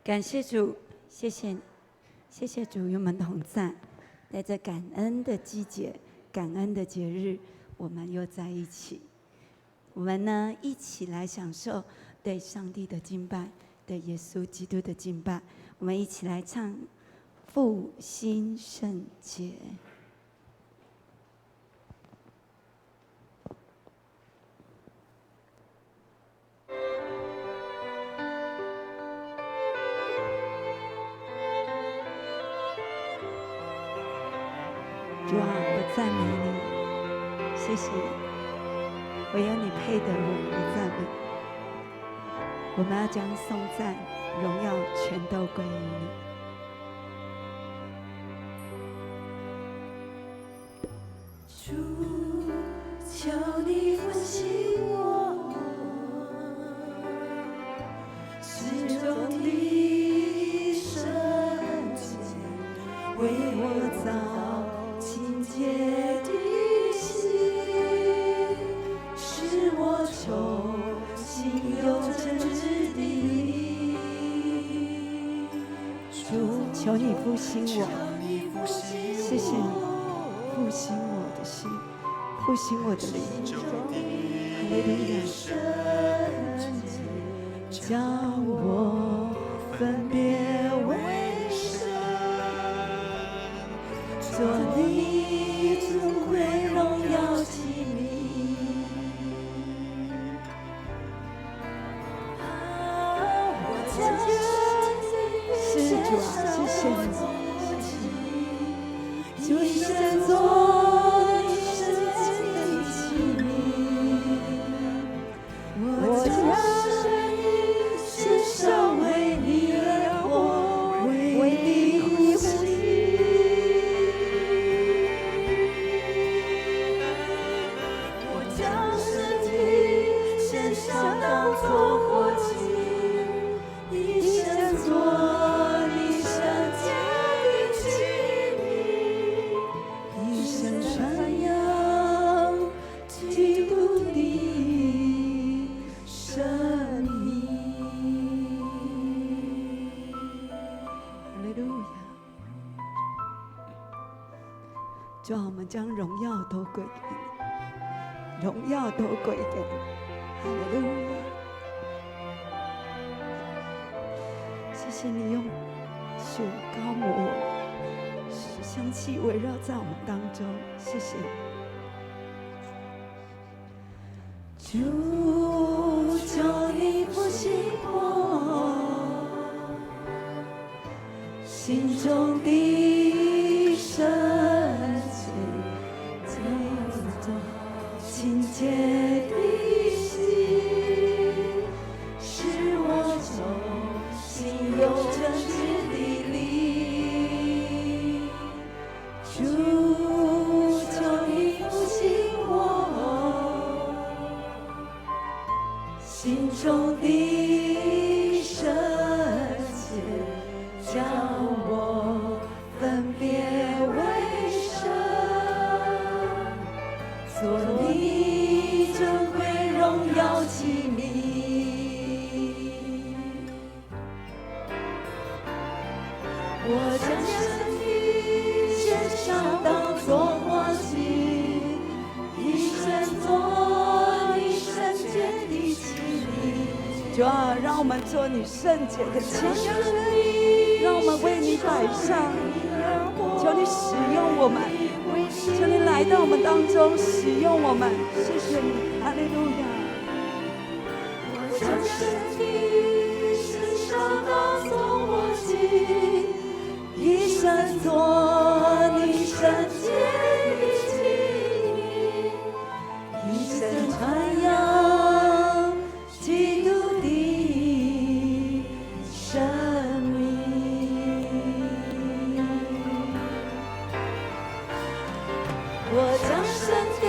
感谢主，谢谢，谢谢主与我们同在，在这感恩的季节、感恩的节日，我们又在一起。我们呢，一起来享受对上帝的敬拜，对耶稣基督的敬拜。我们一起来唱复兴圣洁。主啊，我赞美你，谢谢，唯有你配得我们的赞美。我们要将颂赞、荣耀全都归于你。主，求你复兴我心中的圣洁，为我造清洁的心，使我重新有真挚的灵。主，求你复兴我，谢谢你复兴我的心，复兴我的灵。哈利路亚。将我分别为圣，做你尊贵荣耀器皿。我将是主啊，谢谢你，一生做你圣洁的器皿。我将生命献上，为你而活，为你呼吸。我将身体献上，当作活祭，一生做你圣洁的器皿，一生传扬基督的生命。哈利路亚。主啊，我们将荣耀都归给你，荣耀都归给你。哈利路亚。谢谢你用血膏抹我，使香气围绕在我们当中。谢谢你。主，求你复兴我心中的圣洁，清洁的心，使我重新有真挚的灵。主，求你复兴我心中的圣洁，将我分别为圣，做你尊贵荣耀器皿。我将身体献上，当作活祭，一生做你圣洁的器皿。主啊，让我们做你圣洁的器皿，让我们为你摆上。求你使用我们，求你来到我们当中使用我们。谢谢你，哈利路亚。我将身体献上，当作活祭，一生做你圣洁的器皿，一生传扬基督的生命。我将身体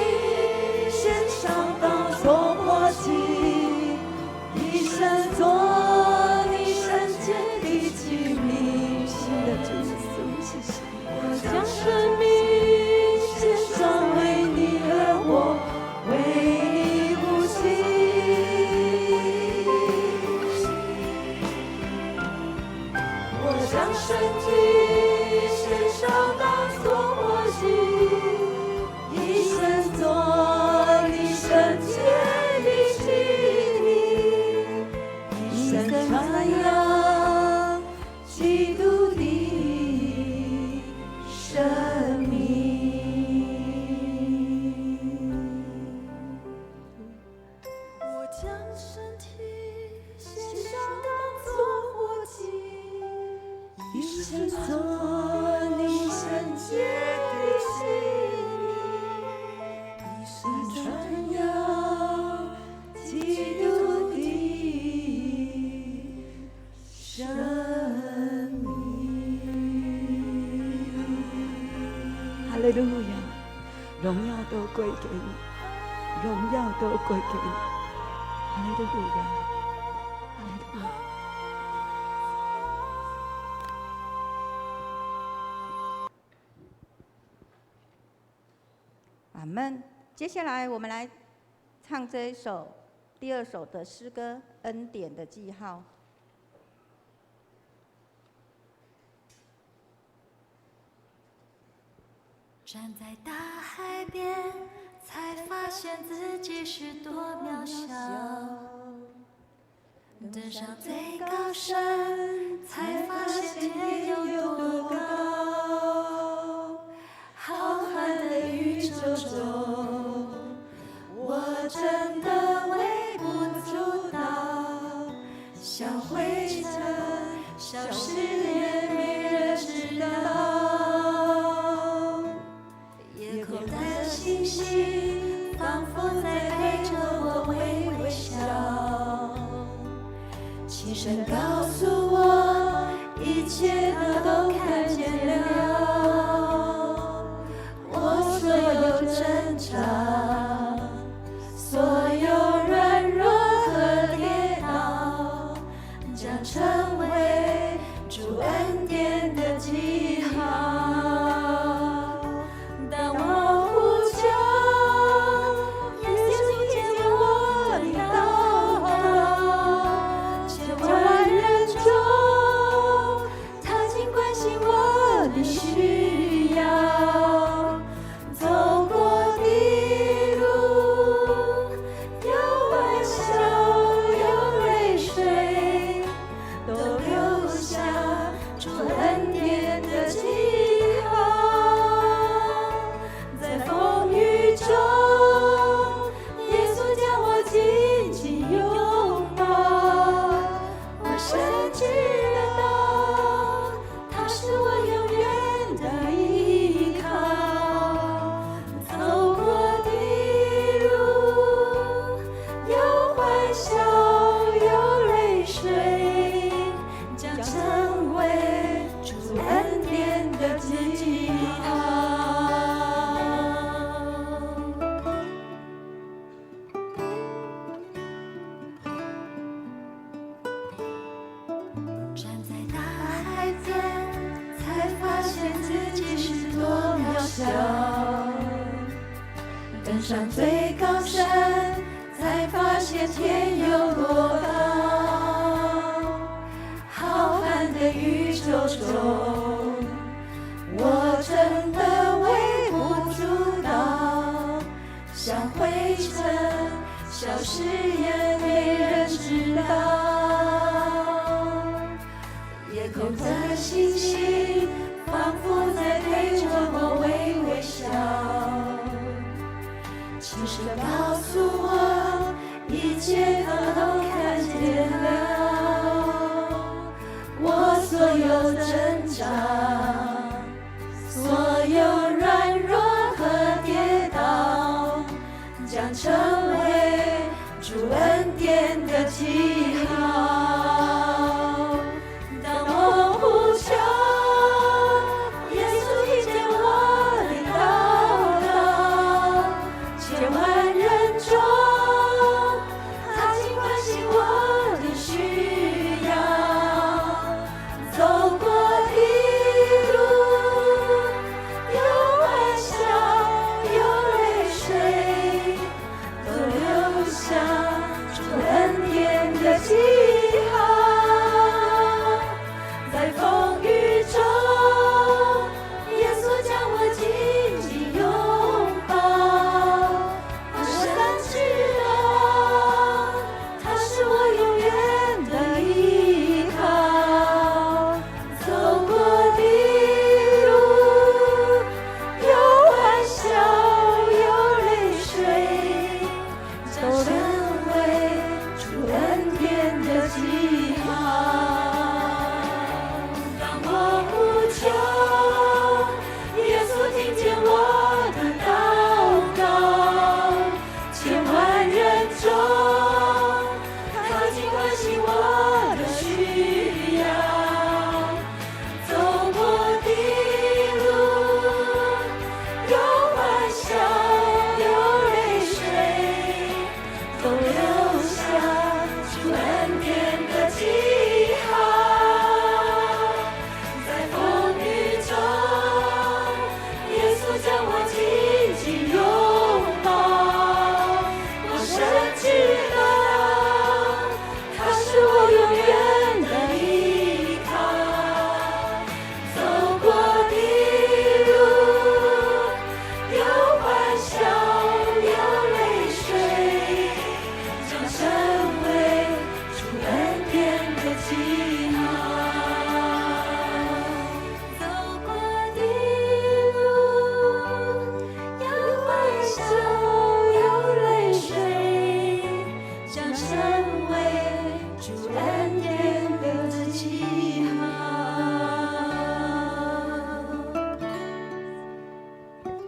献上，当作活祭，一生做你圣洁的器皿。新的主耶稣，谢谢你。身體獻上當作活祭，一生做你聖潔的器皿，一生傳揚基督的生命。我將身體獻上當作活祭，一生做你聖潔的器皿，一生傳揚基督的生命。哈利路亞，榮耀都歸給你，榮耀都歸給你。哈利路亞，哈利路亞。阿們。接下來我們來唱這一首第二首的詩歌《恩典的記號》。站在大海邊，才發現自己是多渺小；登上最高山，才發現天有多高。浩瀚的宇宙中，我真的微不足道，像灰塵，消失也沒人知道。夜空的星星仿佛在對着我微微笑，輕聲告訴我，一切他都看見了。我所有掙扎，所有軟弱和跌倒，將成為主恩典的記號。當我呼求，耶穌聽見我的禱告，千萬人中，他竟關心我的需要。走過的路，有歡笑，有淚水，都留下主恩典的記號。在風雨中，耶穌將我緊緊擁抱，我深知道，他是我永遠的依靠。走過的路，有歡笑，有淚水，將成為主恩典的記號。站在大海邊，才發現自己是多渺小；登上最高山，才發現天有多高。浩瀚的宇宙中，我真的微不足道，像灰塵，消失也沒人知道。夜空的星星仿佛在對着我微微笑，輕聲告訴我，一切他都看見了。我所有掙扎，所有軟弱和跌倒，將成為主恩典的記號。當我呼求，耶穌聽見我的禱告，千萬人中，他竟關心我的需要。走過的路，有歡笑，有淚水，都留下主恩典的記號。在風雨記號。走過的路，有歡笑，有淚水，將成為主恩典的記號。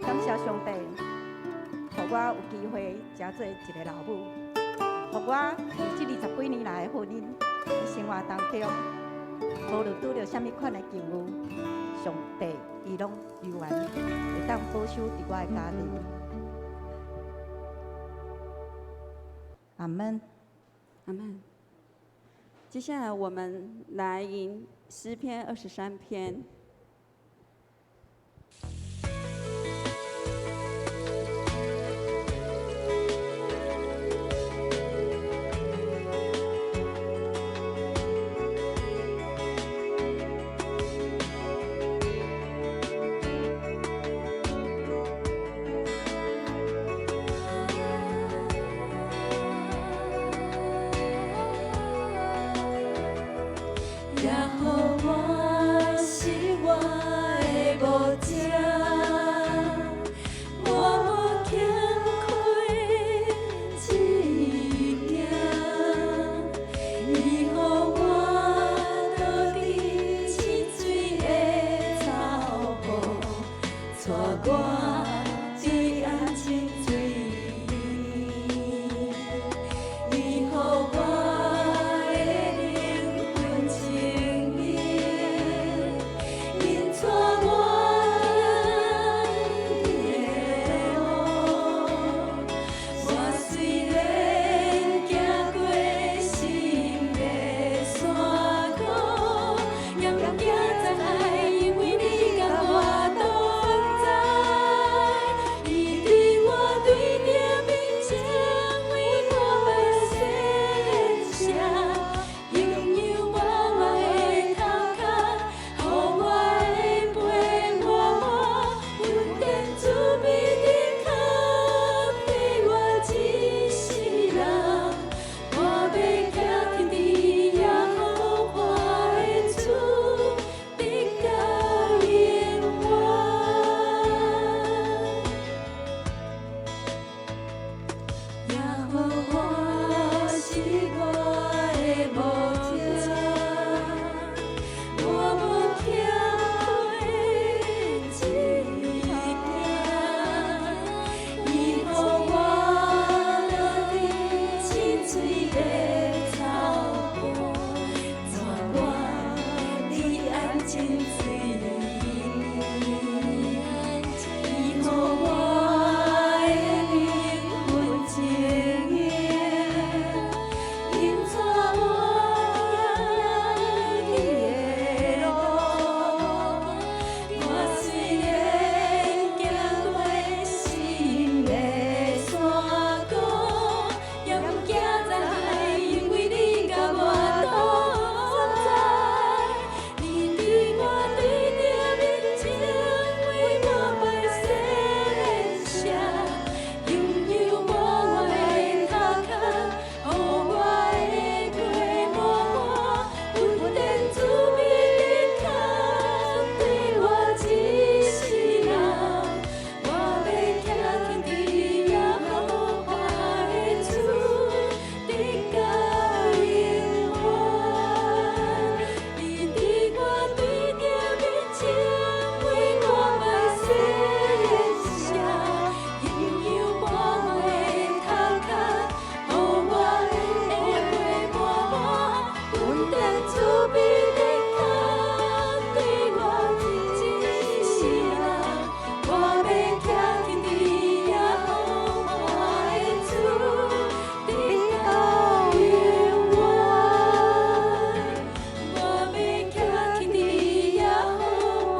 感謝上帝，予我有機會成做一个老母，予我佇這20幾年來的婚姻的生活當中，無論拄著啥物款的境遇，上帝伊攏猶原會當保守佇我的家庭。阿門。阿門。接下來我們來吟詩篇23篇。耶和華是我的牧者，我無欠虧一件。伊予我倒佇深水的草埔，帶我佇安靜水邊。伊予我的靈魂清明，引帶我行義的路。我雖然行過深的山谷，也毋驚災害，因為你佮我同在。伊佇我對著面前為我擺設席，營養我的頭殼，予我的杯滿滿，恩典慈悲的跤陪我一世人。我欲徛佇耶和華的厝，直到永遠。耶和華是我的牧者，我無欠虧一件。伊予我倒佇深水的草埔，帶我佇安靜水邊。伊予我的靈魂清明，引帶我行義的路。我雖然行過深的山谷，也毋驚災害，因為你佮我同在。你佇我對著面前為我擺設席，營養我的頭殼，予我的杯滿滿，恩典慈悲的跤對我一世人。我欲徛佇耶和華的厝，直到永遠。伊佇我對著面前為我擺設席，營養我的頭殼，予我的杯滿滿，恩典慈悲的跤對我一世人。我欲徛佇耶和華的厝，直到永遠。我欲徛佇耶和華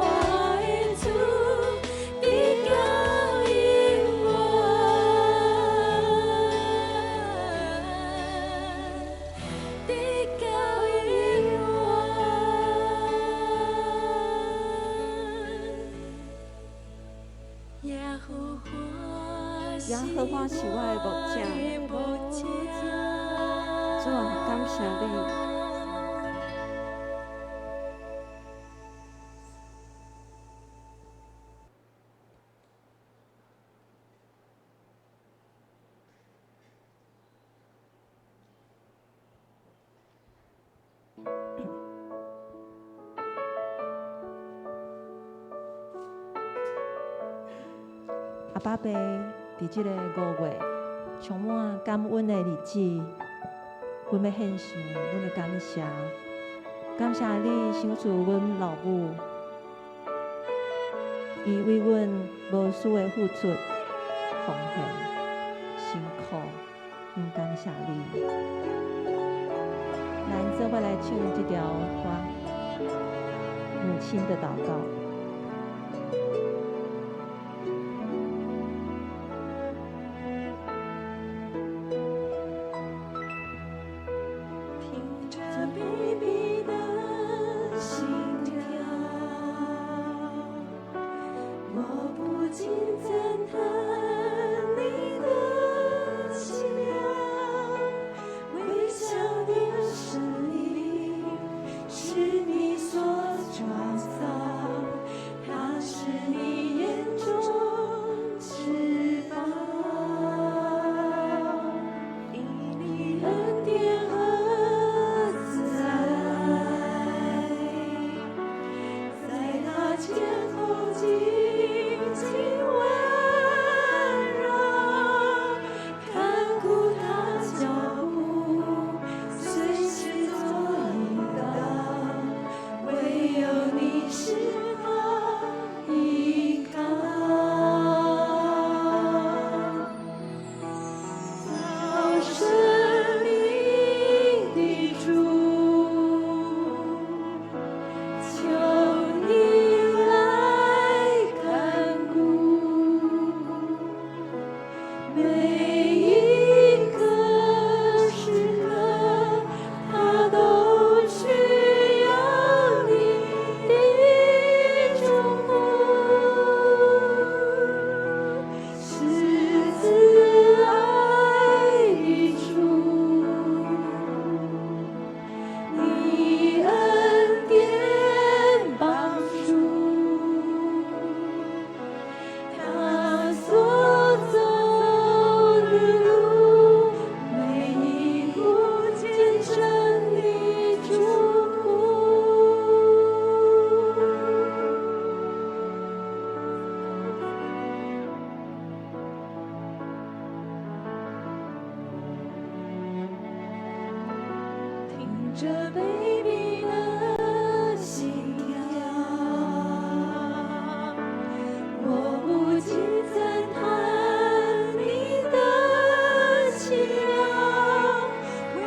的厝，直到永遠。直到永遠。耶和華耶和華是我的牧者，牧者，主啊，感謝你。阿爸爸，佇這个5月充滿感恩的日子，阮欲獻上阮的感謝，感謝你賞賜阮老母，伊為阮無私的付出、奉獻、辛苦，阮感謝你。咱做伙來唱這條歌，《母親的禱告》。聽著 baby 的心跳，我不禁讚嘆你的奇妙，微小的生命是你所創造，它是你眼中至寶，因你恩典和慈愛，在他前後緊緊圍繞，看顧他腳步，隨時做引導，唯有你是他依靠。造生命的主，求你來看顧每一個時刻，他都需要你的祝福，是慈愛的主，你恩典幫助他所走的路，每一步見證你祝福。聽著 baby 的心跳，我不禁讚嘆你的奇妙，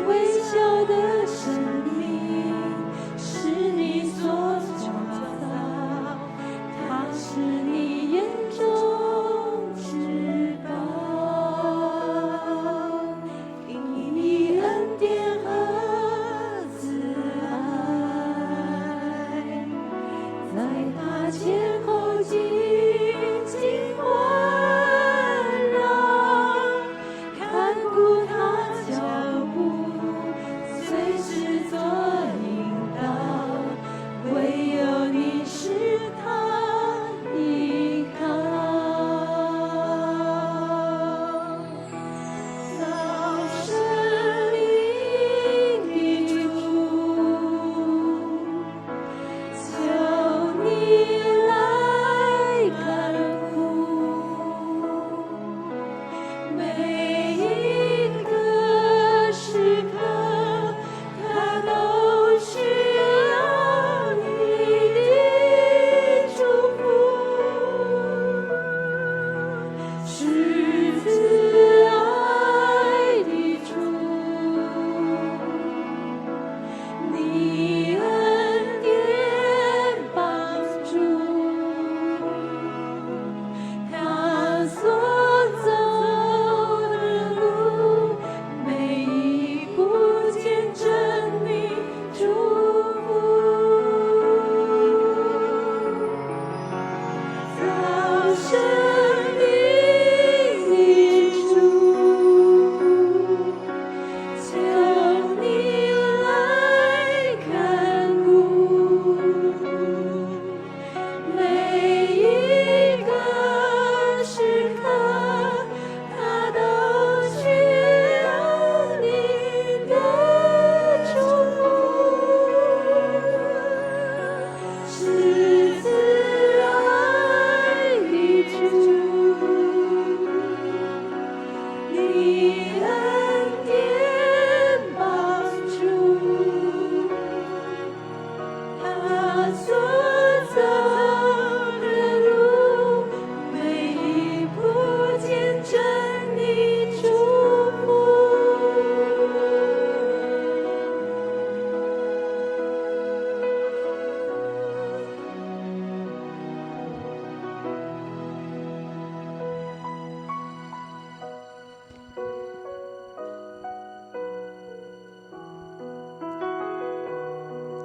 微小的生命是你所創造，它是你眼中至寶，因你恩典和慈愛，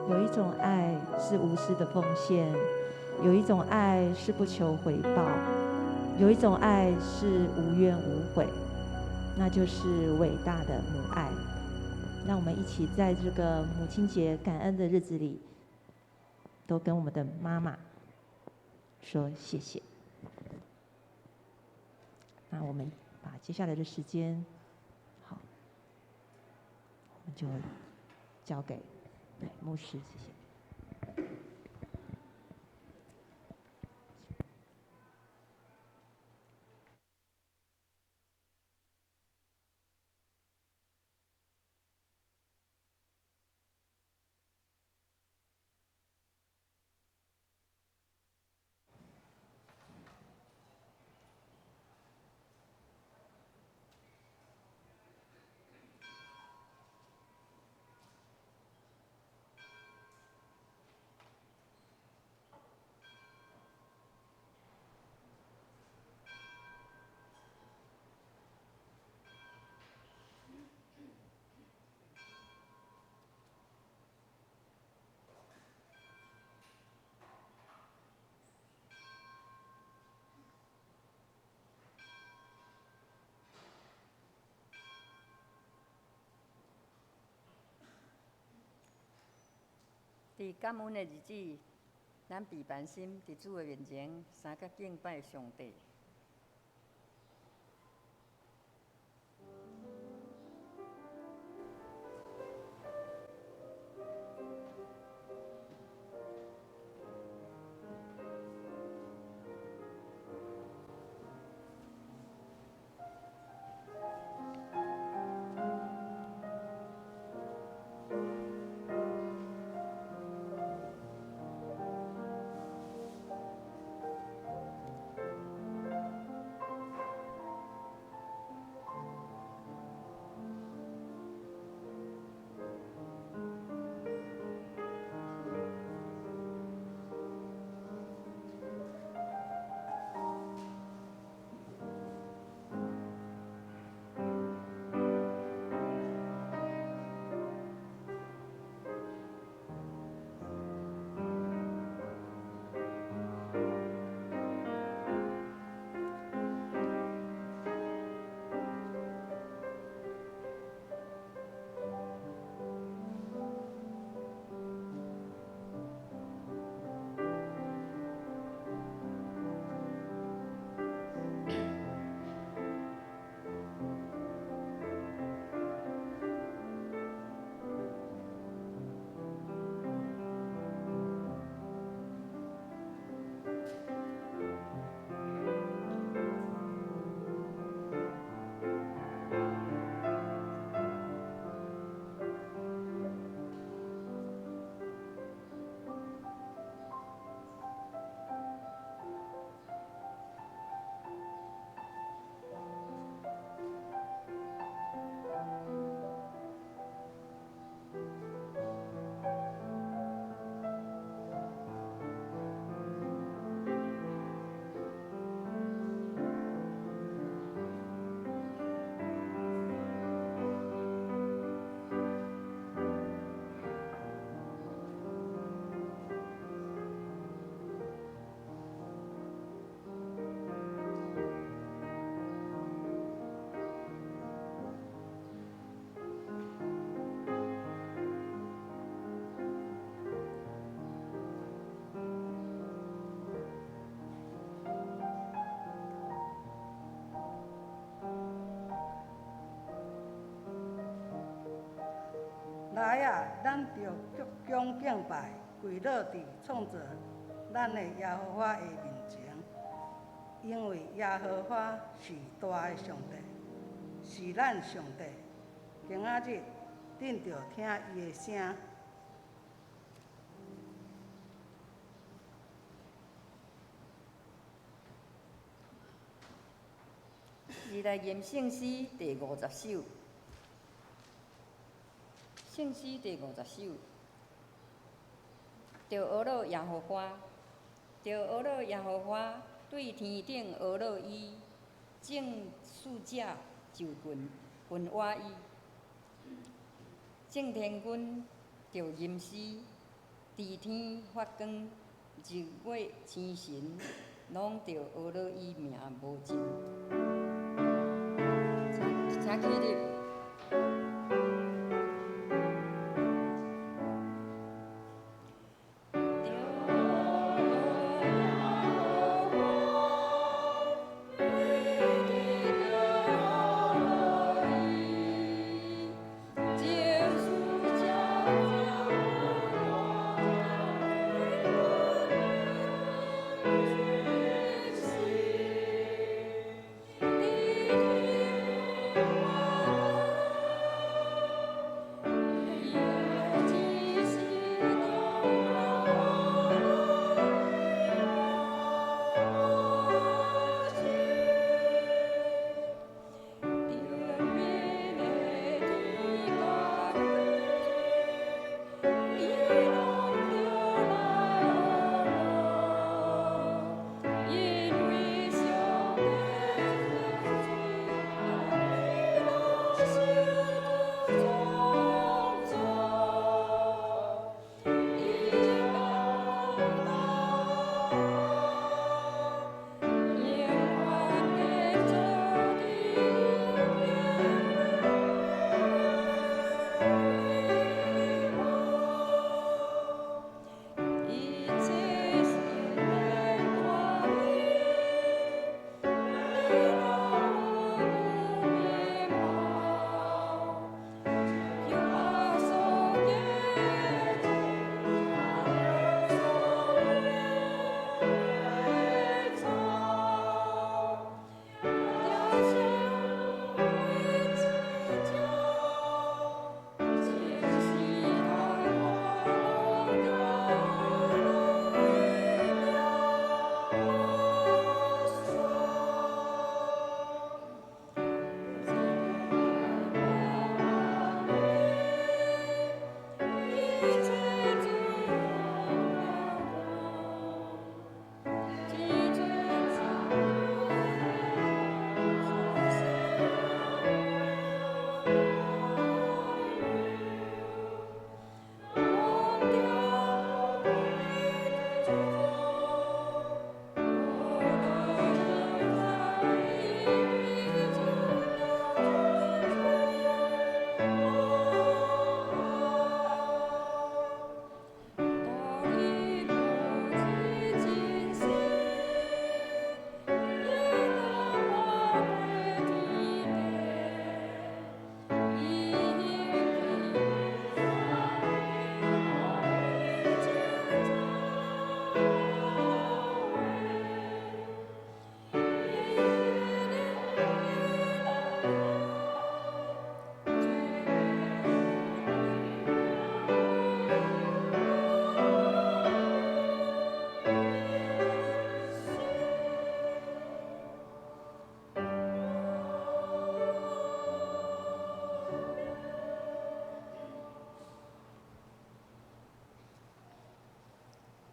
有一種愛是無私的奉獻，有一種愛是不求回報，有一種愛是無怨無悔，那就是偉大的母愛。讓我們一起在這個母親節感恩的日子裡，都跟我們的媽媽說謝謝。那我們把接下來的時間，好，我們就交給牧師，謝謝。佇感恩的日子，咱備凡心佇主的面前，相佮敬拜上帝。來啊，咱著鞠躬敬拜，跪落佇創造咱的耶和華的面前，因為耶和華是大的上帝，是咱上帝。今仔日，恁著聽伊的聲。字來吟聖詩第五十首。聖詩第五十首，著呵咾耶和華，著呵咾耶和華，對天頂呵咾伊，眾使者就群群倚伊，眾天軍著吟詩，佇天發光，日月星辰，攏著呵咾伊名無盡。請起立。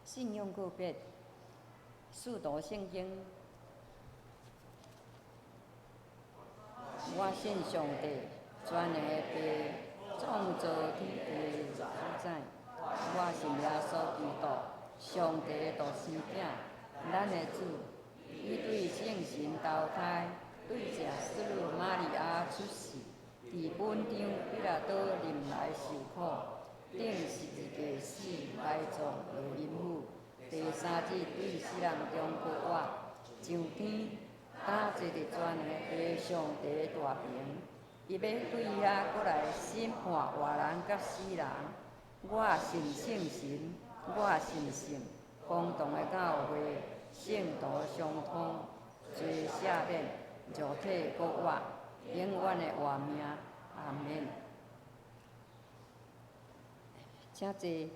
信仰告白，使徒圣经。我信上帝，全能的父，创造天地的主宰。我信耶稣基督，上帝的独生子，咱的主。伊对圣神投胎，对圣使女玛利亚出世，伫本张彼拉多临来受苦，钉十字架死，埋葬落阴府。第三日对死人中复活，上天，搭坐伫全能的父上帝的大爿。伊欲对遐阁来审判活人佮死人。我信圣神，我信圣公同的教会，圣徒相通，罪赦免，肉体复活，永远的活命。阿们。请坐。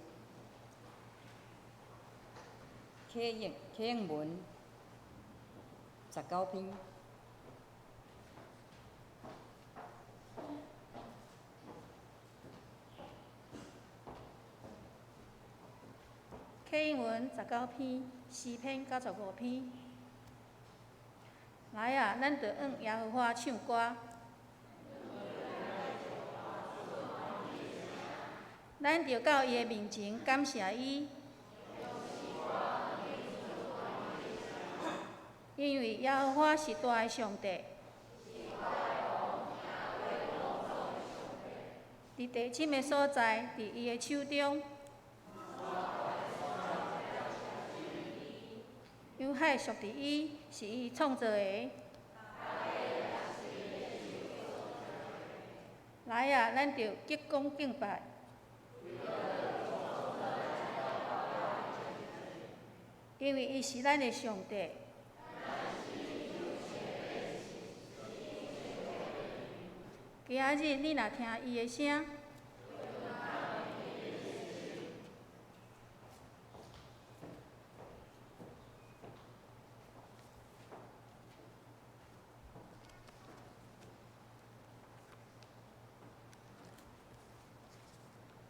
启应文19篇。启应文19篇，诗篇95篇。来啊，咱著向耶和华唱歌。咱著到伊的面前感謝伊，因為耶和華是大的上帝。佇地深的所在，佇伊的手中。洋海屬佇伊，是伊創造的。來啊，咱著鞠躬敬拜，因為伊是咱的上帝。今仔日你若聽伊的聲，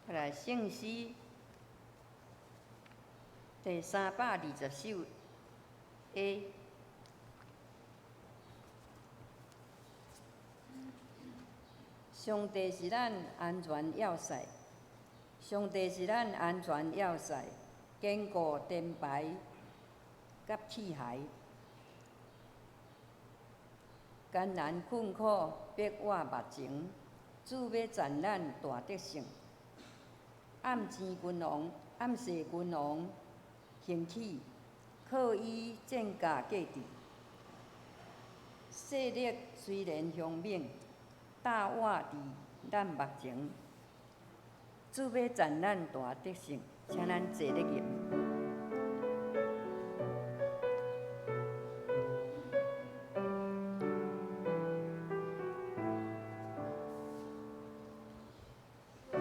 來聖詩第320首 A。上帝是咱安全要塞，上帝是咱安全要塞，堅固盾牌佮器械，艱難困苦逼我目前，主欲讚咱大得勝。暗星君王，暗世君王興起，靠伊戰甲過地，勢力雖然兇猛，膽活佇咱目前，主欲讚咱大得勝，請咱坐咧吟。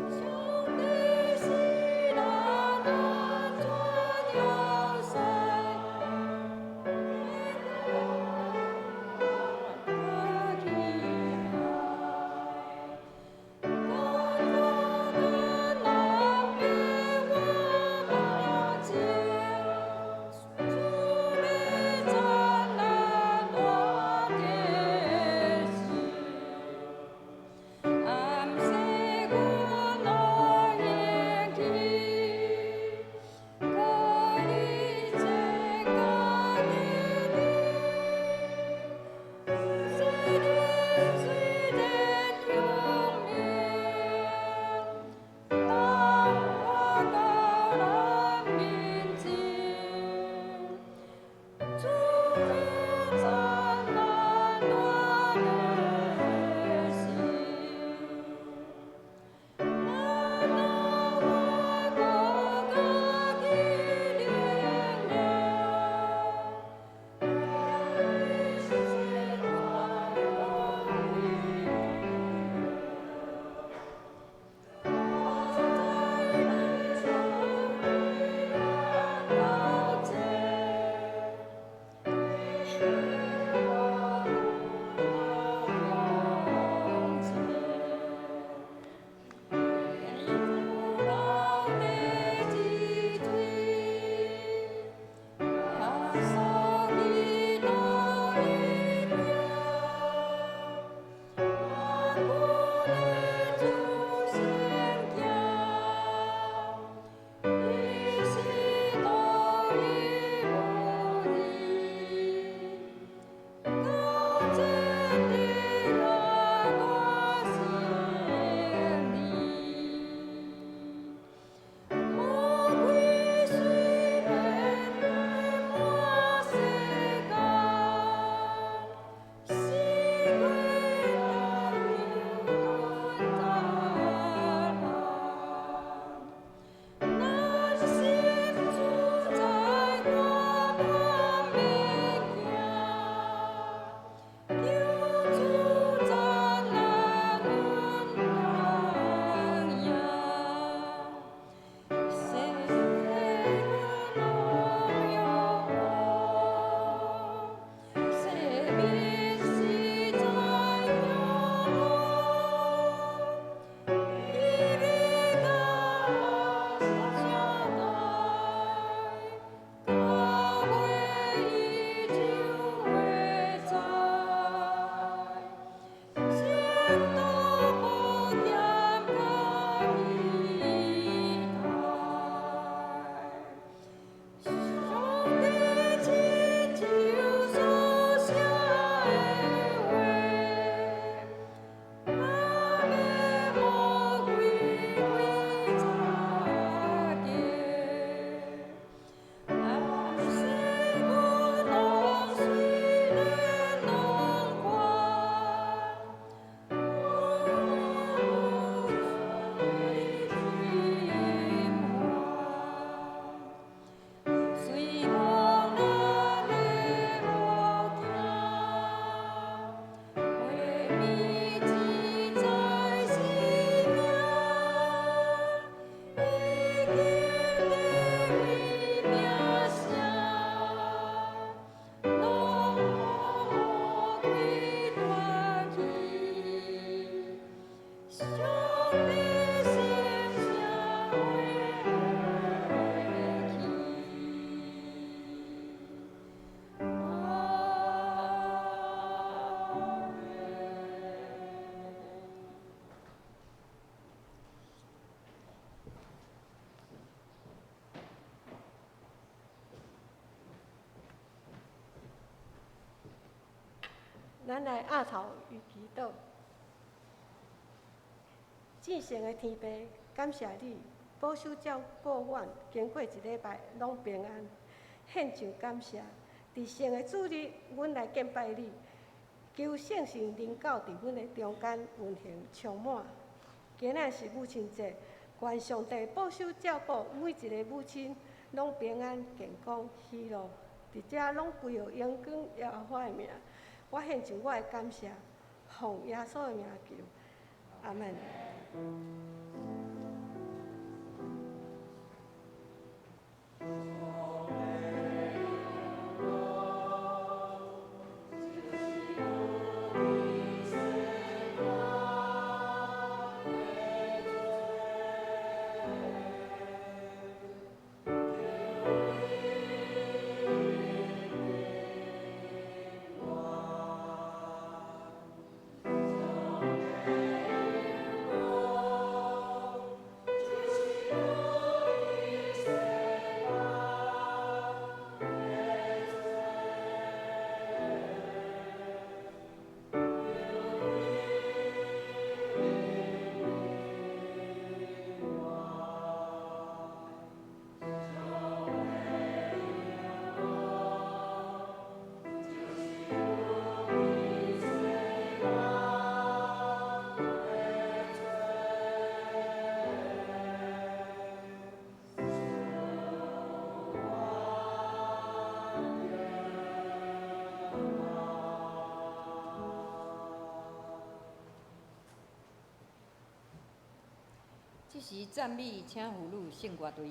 上帝咱來額頭與祈禱。至聖的天父，感謝你保守照顧阮，經過一禮拜攏平安，獻上感謝。佇聖的主日，阮來敬拜你，求聖神臨到佇阮的中間，運行充滿。今仔是母親節，願上帝保守照顧每一个母親，攏平安、健康、喜樂，佇遮攏歸予榮光耶和華的名。我獻上我的感謝，奉耶穌的名求，阿們。這時讚美，請婦女聖樂隊。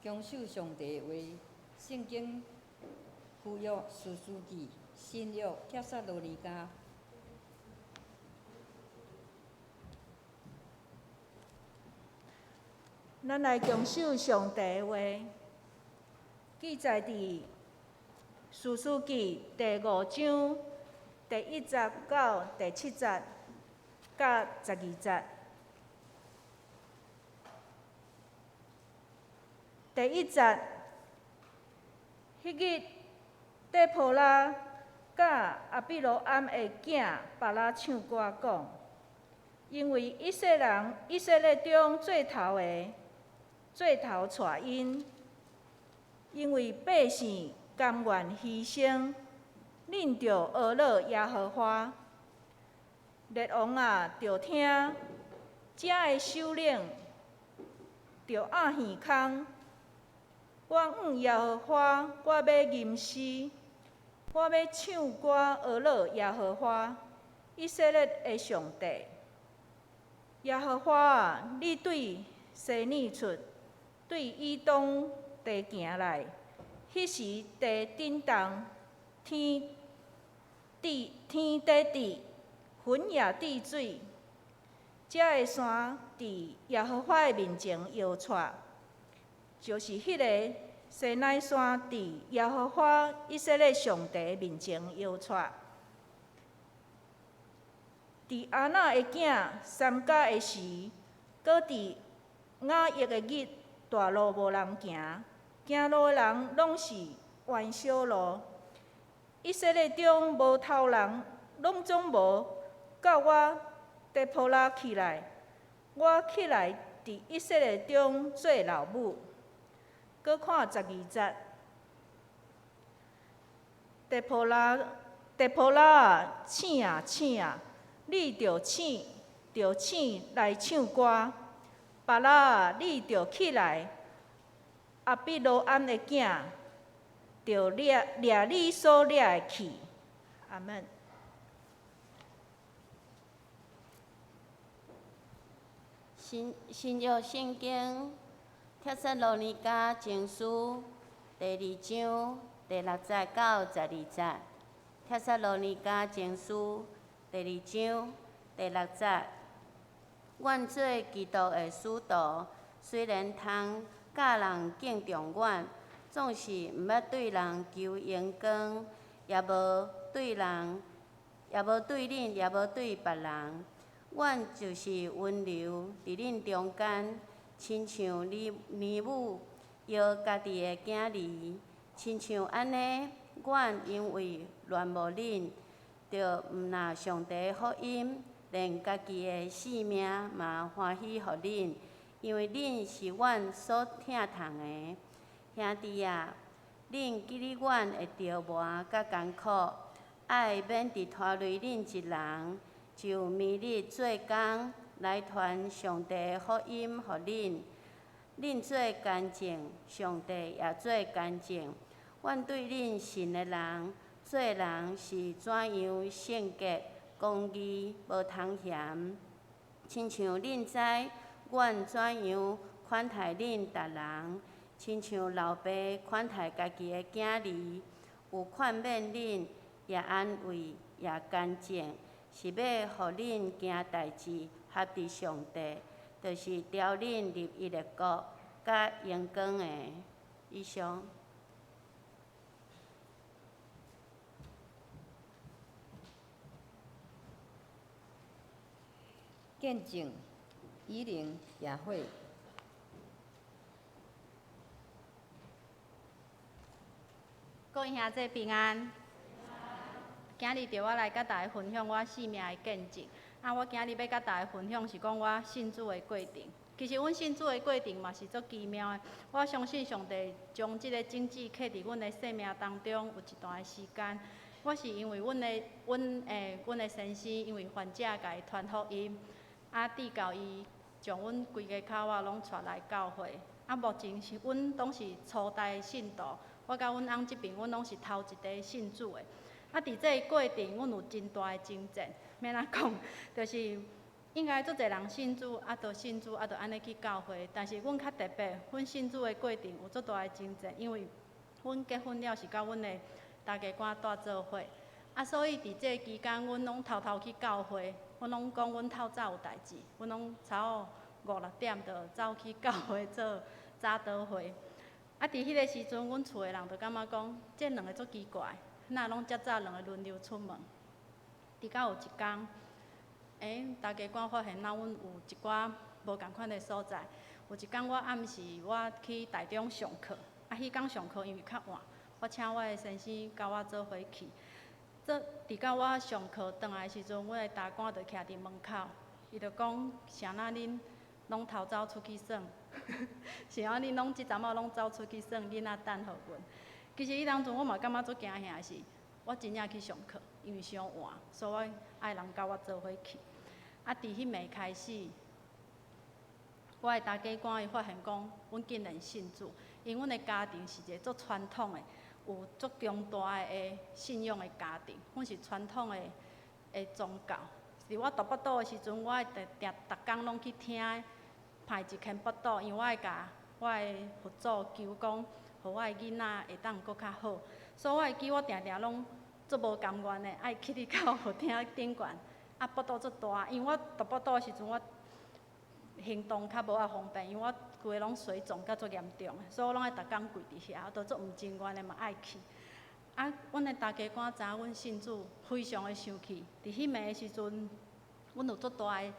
强守上帝的话，圣经旧约士师记，新约帖撒罗尼迦。咱来强守上帝的话，记载伫士师记第五章第一节到第七节，佮12节。第一节，彼日底波拉佮亚比罗暗的囝巴拉唱歌讲，因为以色列人以色列中做头的，做头带𪜶，因为百姓甘愿牺牲，恁著呵咾耶和华。列王啊，著听，遮的首领著掩耳空。我向耶和华，我欲吟诗，我欲唱歌呵咾耶和华，以色列的上帝。耶和华啊，你对西乃出，对以东地行来，彼时地震动，天地天地震，云也滴水，遮的山伫耶和华的面前摇掣，就是彼个西乃山伫耶和华以色列上帝面前摇掣。伫亚拿的囝珊迦的时，阁伫雅亿的日，大路无人行，行路的人拢是弯小路。以色列中无头人，拢总无。到我底波拉起来，我起来伫以色列中做老母。阁看12节，底波拉，底波拉啊，醒啊醒啊！你著醒，著醒来唱歌。巴拉啊，你著起来。亚比罗暗的囝，著掠掠你所掠的去。阿门。新新约圣经帖撒罗尼迦前书第二章第六节到12节。帖撒罗尼迦前书第二章第六节。阮做基督的使徒，虽然通教人敬重阮，总是毋捌对人求荣光，也无对人，也无对恁，也无对别人。阮就是温柔伫恁中间，亲像乳母摇家己的囝儿，亲像按呢，阮因为恋慕恁，就毋若上帝的福音，连家己的性命嘛欢喜予恁，因为恁是阮所疼痛的。兄弟啊，恁记得阮的折磨佮艰苦，爱免伫拖累恁一人，就暝日做工来传上帝的福音予恁。恁做干净，上帝也做干净。阮对恁信的人，做人是怎样圣洁、公义、无通嫌，亲像恁知阮怎样款待恁逐人，亲像老爸款待家己的囝儿，有劝勉恁，也安慰，也干净，是欲予恁行代志合伫上帝，就是召恁入伊的国佮荣光的。以上。见证以灵也会。各位兄弟平安。今日著我来佮大家分享我生命的见证。啊，我今日欲佮大家分享是讲我信主的过程。其实阮信主的过程嘛是足奇妙的。我相信上帝将这个种子刻伫阮的生命当中，有一段的时间。我是因为阮的先生因为患者共伊传福音，啊，直到伊将阮规家口仔拢带来教会。啊，目前是阮拢是初代信徒，我佮阮翁这边，阮拢是头一个信主的。啊，伫这个过程，阮有真大的征战。欲按怎讲，就是應該足濟人信主，啊，就信主，啊，就按呢去教會。但是阮較特別，阮信主的過程有足大的掙扎，因為阮結婚了是佮阮的大家官蹛做伙，啊，所以佇這個期間，阮攏偷偷去教會，阮攏講阮透早有代誌，阮攏差不多五六點就走去教會做早禱會。啊，佇彼個時陣，阮厝的人就感覺講，這兩个足奇怪，哪攏遮早兩个輪流出門？直到有一工，大家官發現，咱阮有一寡無仝款的所在。有一工我暗時我去台中上課，啊，彼工上課因為較晚，我請我的先生佮我做伙去。做直到我上課轉來的時陣，阮的大官就徛佇門口，伊就講：啥那恁攏偷走出去耍？是啊，恁攏這陣仔攏走出去耍，囡仔等予阮。其實彼當陣我嘛感覺足驚嚇的是，我真正去上課，因為傷晚，所以我愛人佮我做伙去。啊，佇彼暝開始，我的大家官伊發現講，阮竟然信主，因阮的家庭是一個足傳統的，有足強大的信仰的家庭，阮是傳統的宗教。佇我大腹肚的時陣，我會定定逐工攏去聽派一間腹肚，因為我愛共我的佛祖求講，予我的囡仔會當閣較好。所以我會記我定定攏足無甘願的，愛去佇到佛廳頂懸，啊，腹肚足大，因為我大腹肚的時陣，我行動較無遐方便，因為我規个攏水腫甲足嚴重的，所以我攏愛逐工跪佇遐，我都足毋情願的嘛愛去。啊，阮的大家官知影阮信主，非常的生氣。佇彼暝的時陣，阮有足大的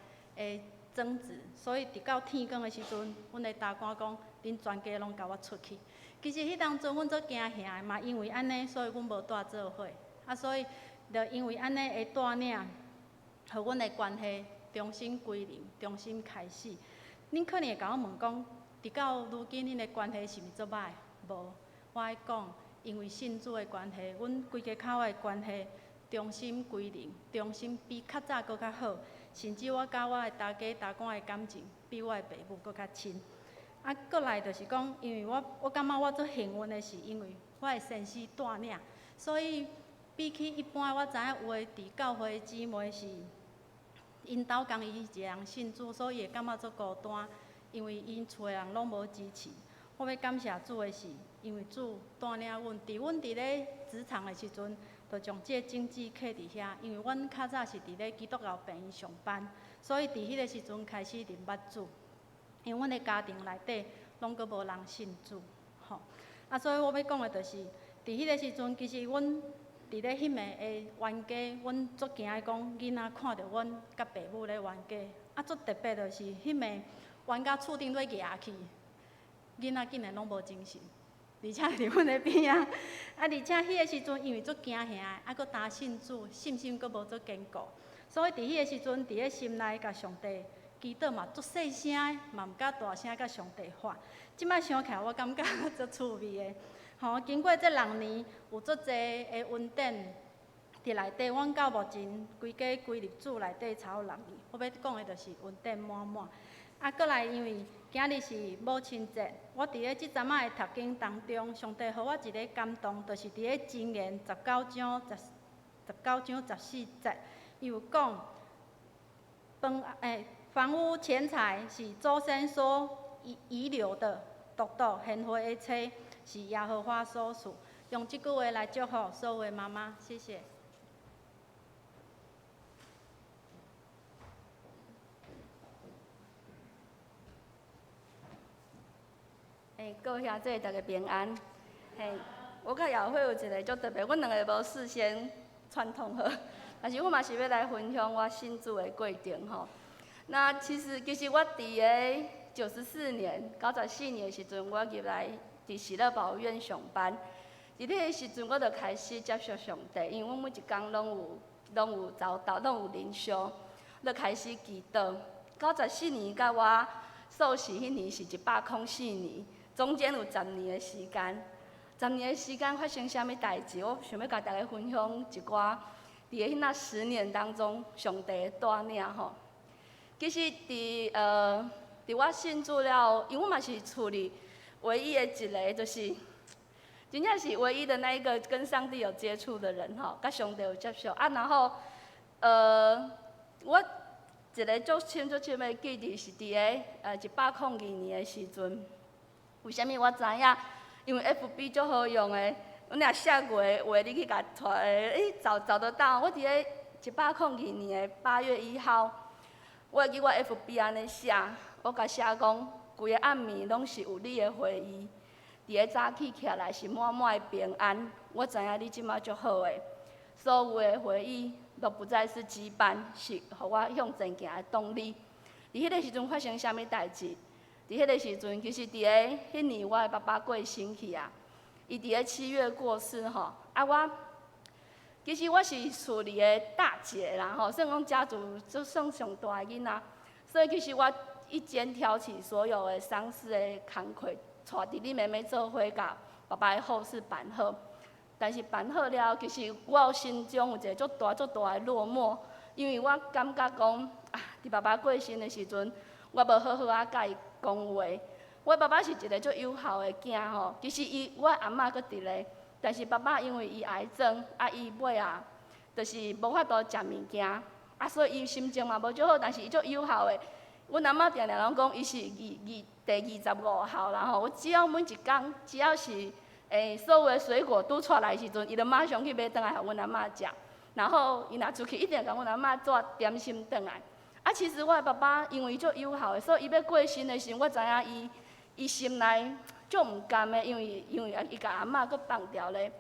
爭執，所以直到天光的時陣，阮的大官講：恁全家攏共我出去。其實彼當陣阮足驚嚇的嘛，因為按呢，所以阮無蹛做伙。啊，所以就因為按呢的帶領，予阮的關係重新歸零，重新開始。恁可能會共我問講，直到如今恁的關係是毋是足歹？無，我愛講，因為信主的關係，阮規家口的關係重新歸零，重新比較早閣較好，甚至我佮我的大家大官的感情比我的爸母閣較親。啊，過來就是講，因為我感覺我足幸運的是，因為我的先生帶領，所以比起一般我知影有的佇教會的姊妹是，𪜶兜仝伊一个人信主，所以會感覺足孤單，因為𪜶厝的人攏無支持。我欲感謝主的是，因為主帶領阮，佇阮佇咧職場的時陣，就將這個種子刻佇遐。因為阮較早是佇咧基督教病院上班，所以佇彼個時陣開始認捌主。因為阮的家庭內底攏閣無人信主，吼。啊，所以我欲講的就是，佇彼個時陣，其實阮佇咧彼暝的冤家，阮足驚的講，囡仔看著阮佮爸母咧冤家。啊，足特別就是彼暝冤家厝頂咧蜈去，囡仔竟然攏無精神，而且佇阮的邊仔。啊，而且彼個時陣因為足驚嚇的，啊，閣擔信主，信心閣無足堅固，所以佇彼個時陣，佇咧心內共上帝祈禱嘛，足細聲的，嘛毋敢大聲共上帝喊。這擺想起來，我感覺足趣味的。吼，經過這六年，有足濟的恩典佇內底，阮到目前規家歸入主內底差不多六年。我欲講的就是恩典滿滿。啊，過來因為今日是母親節，我佇咧這陣仔的讀經當中，上帝予我一个感動，就是佇咧箴言19章19章14節，伊有講，房屋錢財是祖先所遺留的，獨獨賢惠的妻是耶和華所賜。用這句話來祝福所有的媽媽，謝謝。各位兄弟，大家平安。嘿，我佮耀慧有一个足特別，阮兩个無事先串通好，但是我嘛是欲來分享我信主的過程吼。那其實我佇个94年、94年的時陣，我入來佇喜樂保育院上班。佇彼个時陣，我就開始接觸上帝，因為阮每一工攏有早禱，攏有靈修，就開始祈禱。94年佮我受洗彼年是104年，中間有十年的時間。十年的時間發生啥物代誌？我想欲共大家分享一寡佇个彼那10年當中，上帝的帶領吼。其實佇我信主了後，因為我嘛是厝裡唯一的一個，就是真正是唯一的那一個跟上帝有接觸的人吼，佮上帝有接觸啊。然後，我一个足深足深的記憶是佇个102年的時陣。為啥物我知影？因為 FB 足好用的，阮若寫月話，你去共𤆬，欸，找找得到。我佇个102年的8月1號，我會記我 FB 按呢寫，我共寫講，規个暗暝攏是有你的回憶，佇个早起起來是滿滿的平安。我知影你這馬足好的，所有的回憶都不再是羈絆，是予我向前行的動力。佇彼个時陣發生啥物代誌？佇彼個時陣，其實佇个彼年我的爸爸過身去啊，伊佇个7月過世吼。啊，我其實我是厝裡的大姐啦吼，算講家族就算上大的囡仔，所以其實我一肩挑起所有的喪事的工課，帶弟弟妹妹做伙共爸爸的後事辦好。但是辦好了後，其實我心中有一個足大足大的落寞，因為我感覺講啊，佇爸爸過身的時陣，我無好好仔共伊講話。我爸爸是一個足友好的囝吼，其實伊我阿嬤閣佇咧，但是爸爸因為伊癌症，啊伊尾仔，就是無法度食物件，啊所以伊心情嘛無足好，但是伊足友好的。阮阿嬤定定攏講伊是二二第25號啦吼，我只要每一工，只要是所有的水果拄出來時陣，伊就馬上去買轉來予阮阿嬤食。然後伊若出去，一定共阮阿嬤帶點心轉來。啊，其實我的爸爸因為足友好的，所以伊欲過身的時陣，我知影伊心內足毋甘的，因為伊共阿嬤閣放掉咧。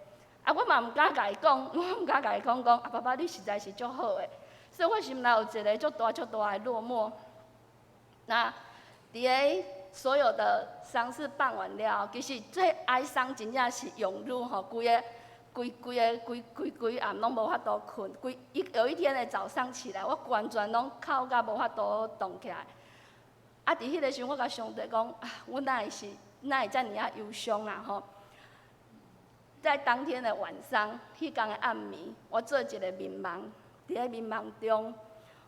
啊，我嘛毋敢共伊講，我毋敢共伊講講，啊，爸爸你實在是足好的，所以我心內有一個足大足大的落寞。那佇个所有的喪事辦完了，其實最哀傷真正是湧入吼，規个規規个規規規暗攏無法度睏，規一有一天的早上起來，我完全攏哭甲無法度動起來。啊，佇彼個時陣，我共上帝講，啊，我哪會是哪會遮爾仔憂傷啊吼！在當天的晚上，彼工的暗暝，我做一個眠夢，佇个眠夢中，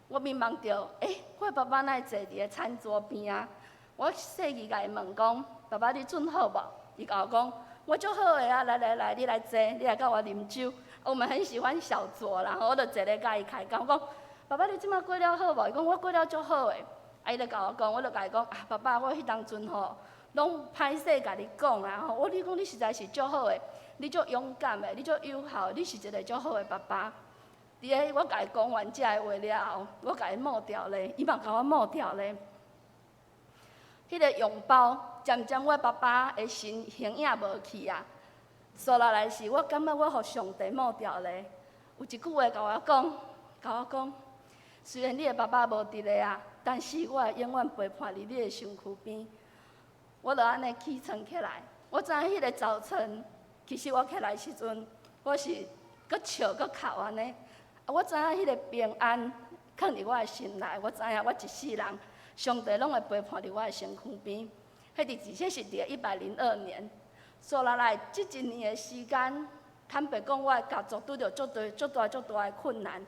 我眠夢著，欸，我的爸爸哪會坐佇个餐桌邊仔？我細意共伊問講，爸爸你準好無？伊共我講，我足好的啊！來來來，你來坐，你來佮我啉酒。我們很喜歡小酌啦，我就坐咧共伊開講，我講，爸爸你這馬過了好無？伊講我過了足好的。啊，伊就共我講，我就共伊講，啊，爸爸，我彼當陣吼，攏歹勢共你講啊吼，我你講你實在是足好的，你足勇敢的，你足友好，你是一個足好的爸爸。佇个我共伊講完這个話了後，我共伊摸著咧，伊嘛共我摸著咧。彼個擁抱，漸漸我爸爸的身形影無去啊。紲落來是我感覺我予上帝摸著咧。有一句話共我講，共我講，雖然你的爸爸無佇咧啊，但是我會永遠陪伴佇你的身軀邊。我就按呢起床起來，我知影彼個早晨，其實我起來時陣，我是閣笑閣哭按呢。我知影彼個平安囥佇我的心內，我知影我一世人，上帝攏會陪伴佇我的身軀邊。彼佇這是佇102年，紲落來這一年的時間，坦白講，我的家族拄著足大、足大、足大的困難。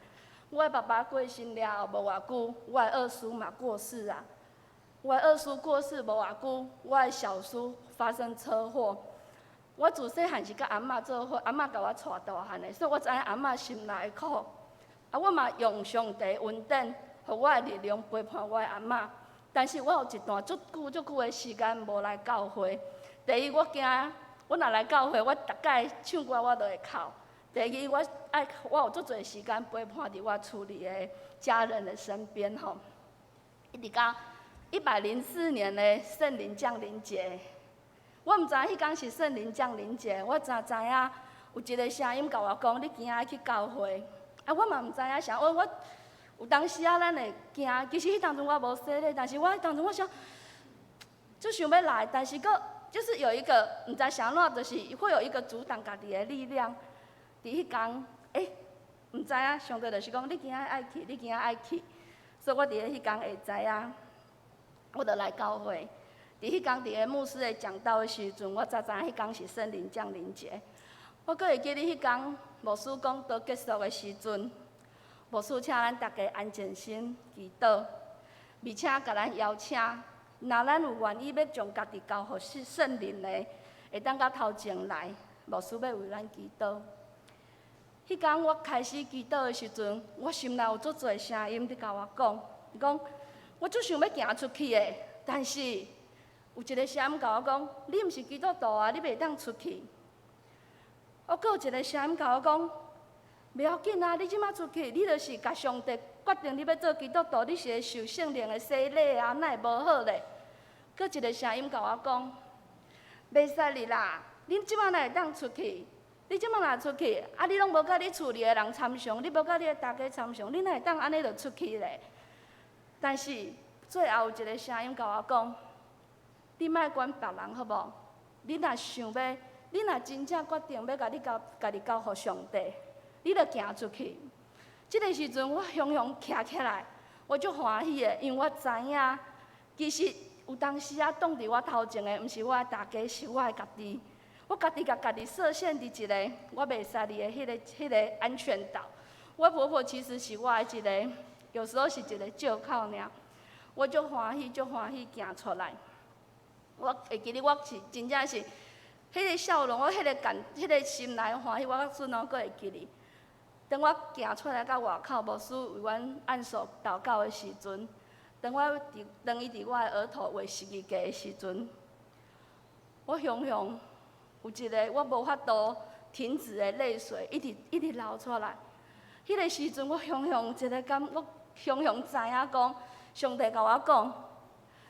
我的爸爸過身了後無偌久，我的二叔嘛過世啊。我的二叔過世無偌久，我的小叔發生車禍。我自細漢是佮阿嬤做伙，阿嬤共我帶大漢的，所以我知影阿嬤心內的苦。啊，我嘛用上帝恩典，予我的力量陪伴我的阿嬤。但是我有一段足久足久的時間無來教會。第一，我驚我若來教會，我逐擺唱歌我都會哭。第二，我愛我有足濟時間陪伴佇我厝裡的家人的身邊吼。一直到104年的聖靈降臨節，我毋知影彼工是聖靈降臨節，我只知影有一個聲音共我講：你今仔愛去教會。啊，我嘛毋知影啥，我有當時仔咱會驚，其實彼當陣我無洗禮，但是我彼當陣我想，就想欲來，但是閣就是有一個毋知啥怎，就是會有一個阻擋家己的力量。佇彼工，欸，毋知影上帝就是講你今仔愛去，你今仔愛去，所以我佇咧彼工會知影，我就來教會。佇彼工佇咧牧師的講道的時陣，我才知影彼工是聖靈降臨節。我閣會記得彼工牧師講道結束的時陣，牧師請咱逐家安靜心祈禱，而且共咱邀請，若咱有願意欲將家己交予聖聖靈的，會當到頭前來，牧師欲為咱祈禱。彼工我開始祈禱的時陣，我心內有足濟聲音佇共我講，伊講，我足想欲行出去的，但是有一个聲音共我講，你毋是基督徒啊，你袂當出去。我閣有一个聲音共我講，袂要緊啊，你這馬出去，你就是共上帝決定你欲做基督徒，你是會受聖靈的洗禮啊，哪會無好咧？閣一个聲音共我講，袂使哩啦，你這馬哪會當出去？你這馬若出去，啊，你攏無佮你厝裡的人參詳，你無佮你的大家參詳，你哪會當按呢就出去咧？但是最後有一个聲音共我講，你莫管別人好無？你若想欲，你若真正決定欲共你交家己交予上帝，你就行出去。這个時陣我雄雄徛起來，我足歡喜的，因為我知影，其實有當時仔擋佇我頭前的，毋是我的大家，是我的家己。我家己共家己設限佇一个我袂使離的彼個安全島。我婆婆其實是我的一个，有時候是一個借口爾。我足歡喜，足歡喜行出來。我會記得我是真正是，彼個笑容，我彼個感，彼個心內歡喜，我到陣攏閣會記得。當我行出來到外口，牧師為阮按手禱告的時陣，當伊佇我的額頭畫十字架的時陣，我雄雄有一个我無法度停止的淚水，一直一直流出來。彼個時陣，我雄雄一个感，我雄雄知影講，上帝共我講，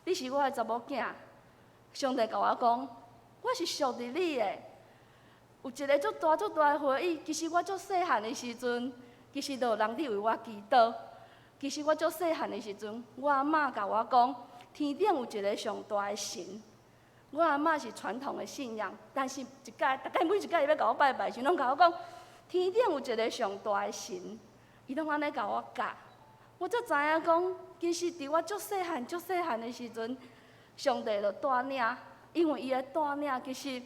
你是我的查某囝。上帝共我講，我是屬佇你的。有一个足大足大的回憶，其實我足細漢的時陣，其實就有人佇為我祈禱。其實我足細漢的時陣，我阿嬤共我講，天頂有一个上大的神。我阿嬤是傳統的信仰，但是一擺，逐擺每一擺伊欲共我拜拜時，攏共我講，天頂有一个上大的神，伊攏按呢共我教。我才知影講，其實佇我足細漢、足細漢的時陣，上帝就帶領，因為伊的帶領其實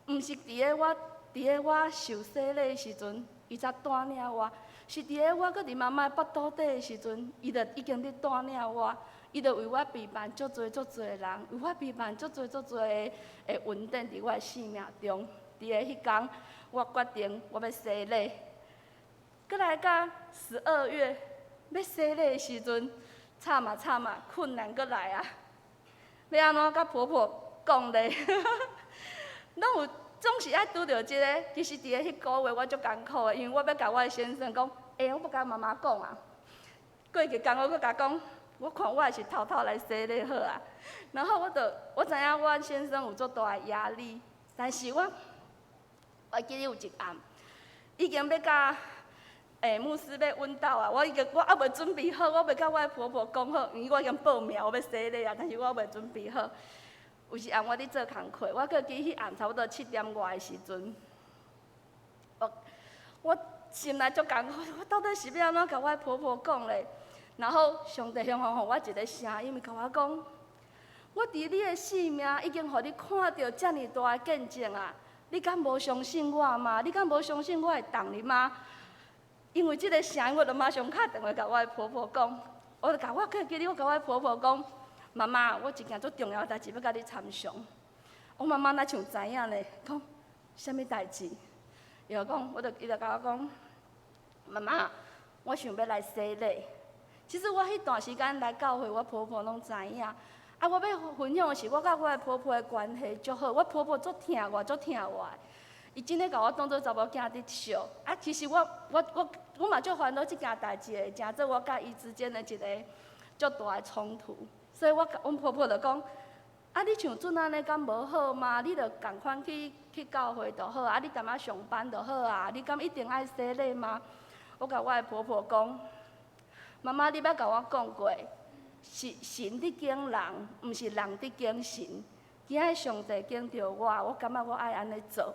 毋是佇咧我受洗禮的時陣，伊才帶領我，是佇咧我閣佇媽媽腹肚底的時陣，伊就已經佇帶領我，伊就為我備辦足濟足濟的人，為我備辦足濟足濟的恩典佇我的生命中。佇咧彼工，我決定我欲洗禮。閣來到12月欲洗禮的時陣，慘啊慘啊，困難閣來啊！欲按怎共婆婆講咧？攏有總是愛拄著這个。其實佇咧彼個月我足艱苦的，因為我欲共我的先生講，欸，我欲共媽媽講啊。過幾工我閣共講，我看我還是偷偷來洗禮好啊。然後我就我知影我先生有足大的壓力，但是我記得有一暗，已經欲共牧師欲阮兜啊，我已經我猶未準備好，我未共我的婆婆講好，因為我已經報名我欲洗禮啊，但是我猶未準備好。有一暗我佇做工課，我閣記彼暗差不多7點外的時陣，我心內足艱苦，我到底是欲按怎共我的婆婆講咧？然後上帝雄雄予我一个聲音，共我講：我佇你的生命已經予你看著遮爾大的見證啊！你敢無相信我嗎？你敢無相信我的動力嗎？因為這个聲音，我就馬上敲電話共我的婆婆講，我就共我閣記得我共我的婆婆講：媽媽，我一件足重要的代誌欲共你參詳。我媽媽若像知影咧，講啥物代誌？伊就講，伊就共我講，媽媽，我想欲來洗禮。其實我彼段時間來教會，我婆婆攏知影。啊，我欲分享的是，我佮我的婆婆的關係足好，我婆婆足疼我，足疼我的。伊真的共我當做查某囝佇惜。啊，其實我嘛足煩惱這件代誌會成做我佮伊之間的一個足大的衝突。所以我阮婆婆就講：啊，你像陣按呢敢無好嗎？你就仝款去教會就好，啊，你踮仔上班就好啊，你敢一定愛洗禮嗎？我共我的婆婆講：媽媽，你捌共我講過，是神佇揀人，毋是人佇揀神。今仔上帝揀著我，我感覺我愛按呢做。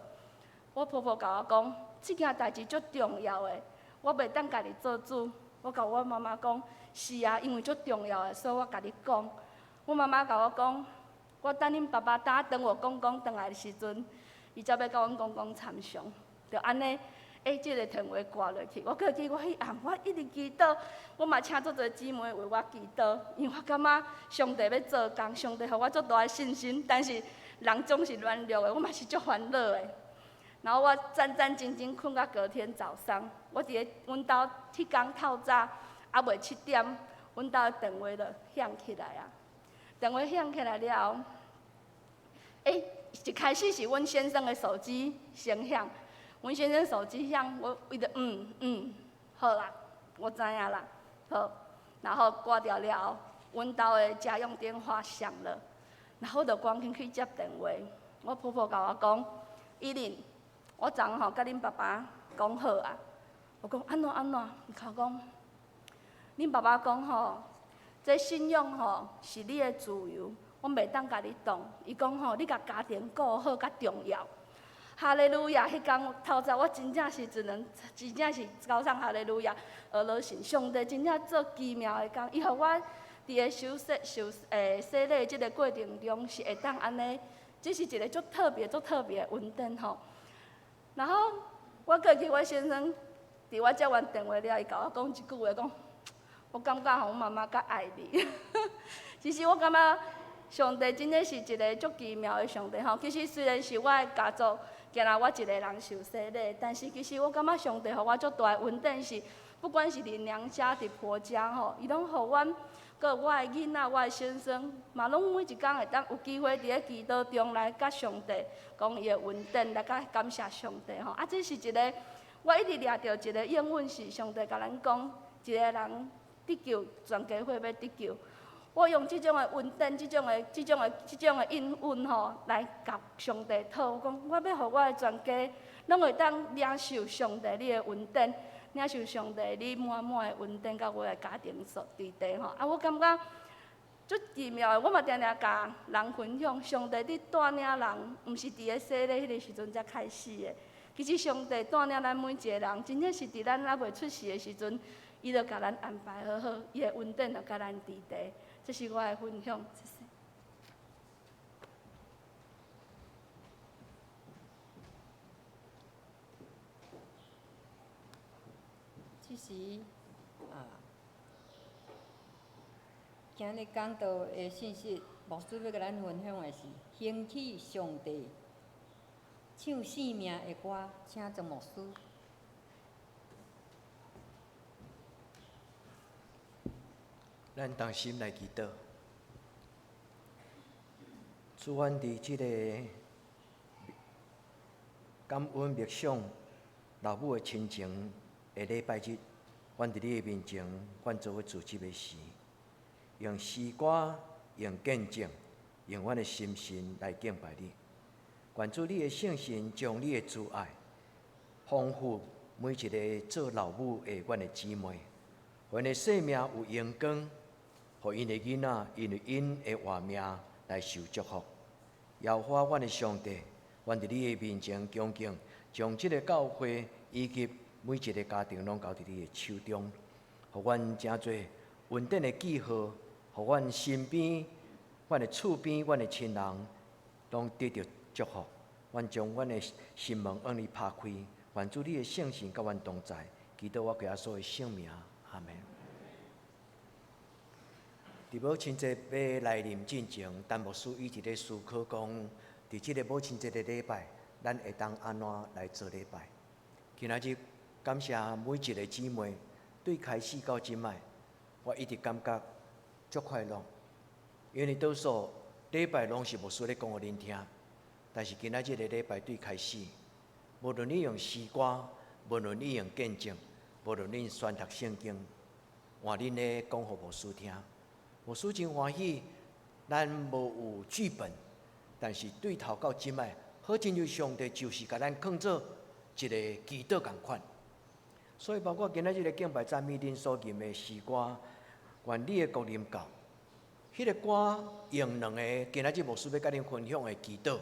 我婆婆共我講，這件代誌足重要的，我袂當家己做主。我共我媽媽講，是啊，因為足重要的，所以我共你講。我媽媽共我講，我等恁爸爸等我公公轉來的時陣，伊才欲共阮公公參詳。就按呢，欸，這个電話掛落去，我閣記我彼暗，我一直祈禱，我嘛請足濟姊妹為我祈禱，因為我感覺上帝欲做工，上帝予我足大的信心，但是人總是軟弱的，我嘛是足煩惱的。然後我戰戰兢兢睏到隔天早上，我佇咧阮兜彼工透早，猶未7點，阮阮兜的电话就响起来啊！电话响起来了后，欸，一开始是阮先生的手机先响，阮先生手机响，我伊就嗯嗯，好啦，我知影啦，好，然后挂掉了后，阮兜的家用电话响了，然后我就赶紧去接电话。我婆婆共我讲：“依琳，我昨昏吼佮恁爸爸讲好啊。”我讲按怎按怎？伊共我讲，恁爸爸讲吼，这信仰吼是你的自由，阮袂当共你挡。伊讲吼，你共家庭顾好较重要。哈利路亚！彼工透早我真正是只能，真正是高唱哈利路亚，学落神。上帝真正做奇妙的工，伊予我伫个受洗受洗礼这个过程中是会当按呢，这是一个足特别、足特别的恩典吼。然后我过去我先生伫我接完电话了，伊共我讲一句话，讲我感觉吼，阮妈妈较爱你。其实我感觉上帝真的是一个足奇妙的上帝吼。其实虽然是我的家族，干焦我一个人受洗礼，但是其实我感觉上帝予我足大的恩典是，不管是伫娘家、伫婆家吼，伊拢予阮，阁我的囡仔、我的先生，嘛拢每一工会当有机会伫咧祈祷中来佮上帝讲伊的恩典，来佮感谢上帝吼。啊，这是一个我一直掠著一个应允是上帝共咱讲，一个人得救，全家伙欲得救。我用这种的恩典、这种的应允吼，来共上帝讨讲，我欲予我的全家拢会当领受上帝你的恩典，领受上帝你满满的恩典，佮我的家庭所伫地吼。啊，我感觉足奇妙的，我嘛定定共人分享，上帝伫带领人，毋是伫咧洗礼彼个时阵才开始的。其实上帝带领咱每一个人，真正是伫咱犹未出世的时阵，伊就共咱安排好好，伊的恩典就共咱伫地。这是我的分享，谢谢。这时啊，今日讲道的信息，牧师欲共咱分享的是兴起上帝唱生命的歌，请庄牧师。咱同心来祈祷。主，阮伫这个感恩默想老母的亲情的礼拜日，阮伫你的面前，阮做伙组织的时，用诗歌、用见证、用阮的心神来敬拜你。愿主你的圣神将你的慈爱丰富每一个做老母的阮的姊妹，阮的生命有荣光，予𪜶的囡仔因为𪜶的活命来受祝福。耶和华阮的上帝，阮伫你的面前恭敬，将这个教会以及每一个家庭拢交伫你的手中，予阮成做恩典的记号，予阮身边、阮的厝边、阮的亲人拢得著祝福。阮将阮的心门向你拍开，愿主你的圣神佮阮同在，祈祷我基耶稣的圣名，阿们。伫母亲节欲来临进前，陈牧师一直咧思考讲，伫这个母亲节的礼拜，咱会当按怎来做礼拜？今仔日感谢每一个姊妹，对开始到这摆，我一直感觉足快乐，因为多数礼拜拢是牧师咧讲予恁听，但是今仔日的礼拜对开始，无论你用诗歌，无论你用见证，无论你宣读圣经，换恁咧讲予牧师听。牧师真欢喜，咱无有剧本，但是对头到这摆，好亲像上帝就是共咱囥做一个祈祷仝款。所以，包括今仔日个敬拜赞美，恁所吟的诗歌，愿你的国临到。彼个歌用两个，今仔日牧师欲共恁分享的祈祷，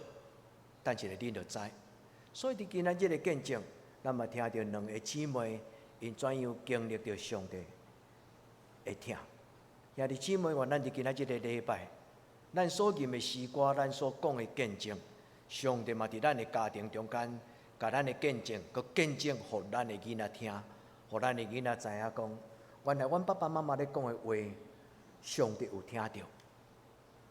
等一下恁就知。所以，伫今仔日的见证，咱嘛听著两个姊妹，𪜶怎样经历著上帝的疼。兄弟姊妹，愿咱伫今仔日个礼拜，咱所吟的诗歌，咱所讲的见证，上帝嘛伫咱的家庭中间，共咱的见证，阁见证予咱的囡仔听，予咱的囡仔知影讲，原来阮爸爸妈妈咧讲的话，上帝有听著。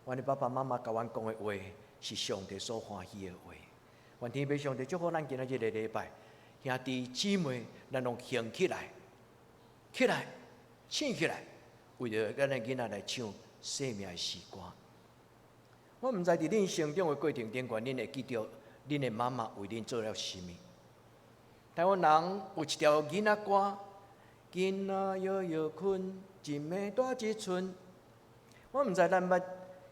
阮的爸爸妈妈共阮讲的话，是上帝所欢喜的话。愿天父上帝祝福咱今仔日个礼拜，兄弟姊妹，咱拢兴起来，起来，醒起来。為著咱的囡仔來唱生命的詩歌。我毋知佇恁成長的過程頂懸，恁會記著恁的媽媽為恁做了啥物？台灣人有一條囡仔歌：囡仔搖搖睏，一暝大一寸。我毋知咱捌，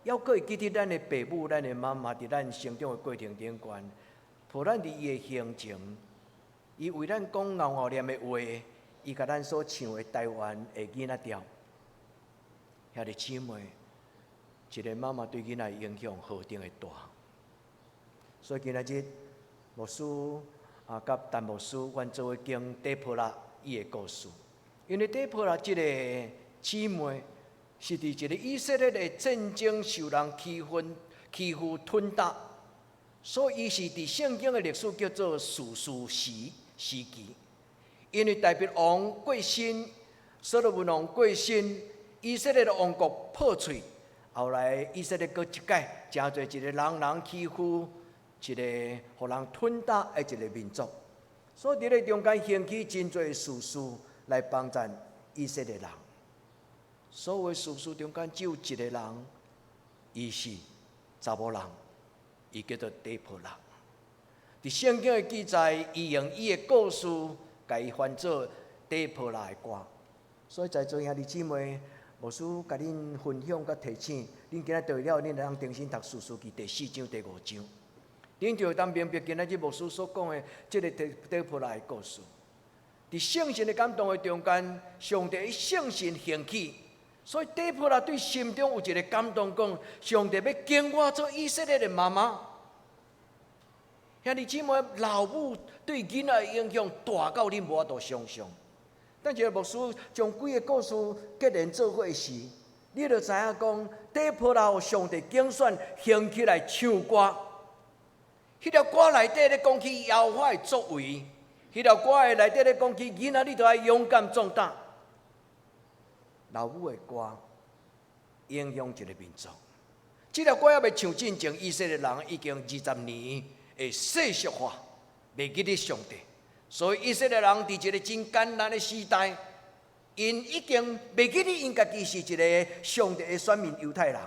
猶閣會記得咱的爸母、咱的媽媽佇咱成長的過程頂懸，抱咱佇伊的胸前，伊為咱講𠢕𠢕念的話，伊共咱所唱的台灣的囡仔調。兄弟姊妹，一個媽媽對囡仔的影響何等的大。所以今仔日牧師啊，佮陳牧師，阮做伙講底波拉伊的故事。因為底波拉這個姊妹是佇一個以色列的戰爭受人欺負、欺負吞打，所以伊是佇聖經的歷史叫做士師時時期。因為大衛王過身，所羅門王過身，以色列的王國破碎，後來以色列閣一擺，成做一個人人欺負、一個予人吞打的一個民族。所以佇咧中間興起真濟士師來幫贊以色列人。所有士師中間只有一個人，伊是查某人，伊叫做底波拉。佇聖經的記載，伊用伊的故事，共伊翻做底波拉的歌。所以在座兄弟姊妹，牧師共恁分享佮提醒，恁今仔綴去了，恁會當重新讀士師記第四章、第五章，恁就會當明白今仔日牧師所講的這个底波拉的故事。佇聖神的感動的中間，上帝的聖神興起，所以底波拉對心中有一个感動，講上帝欲揀我做以色列的媽媽。兄弟姊妹，老母對囡仔的影響大到恁無法度想象。等一下牧師將幾个故事結連做伙時，你就知影講，底波拉予上帝揀選興起來唱歌。彼條歌內底咧講起耶和華的作為，彼條歌的內底咧講起囡仔，你著愛勇敢壯膽。老母的歌影響一個民族。這條歌猶未唱進前，以色列人已經20年的世俗化，袂記得上帝。所以以色列人佇一个真艱難的時代，𪜶已經袂記得𪜶家己是一个上帝的選民猶太人。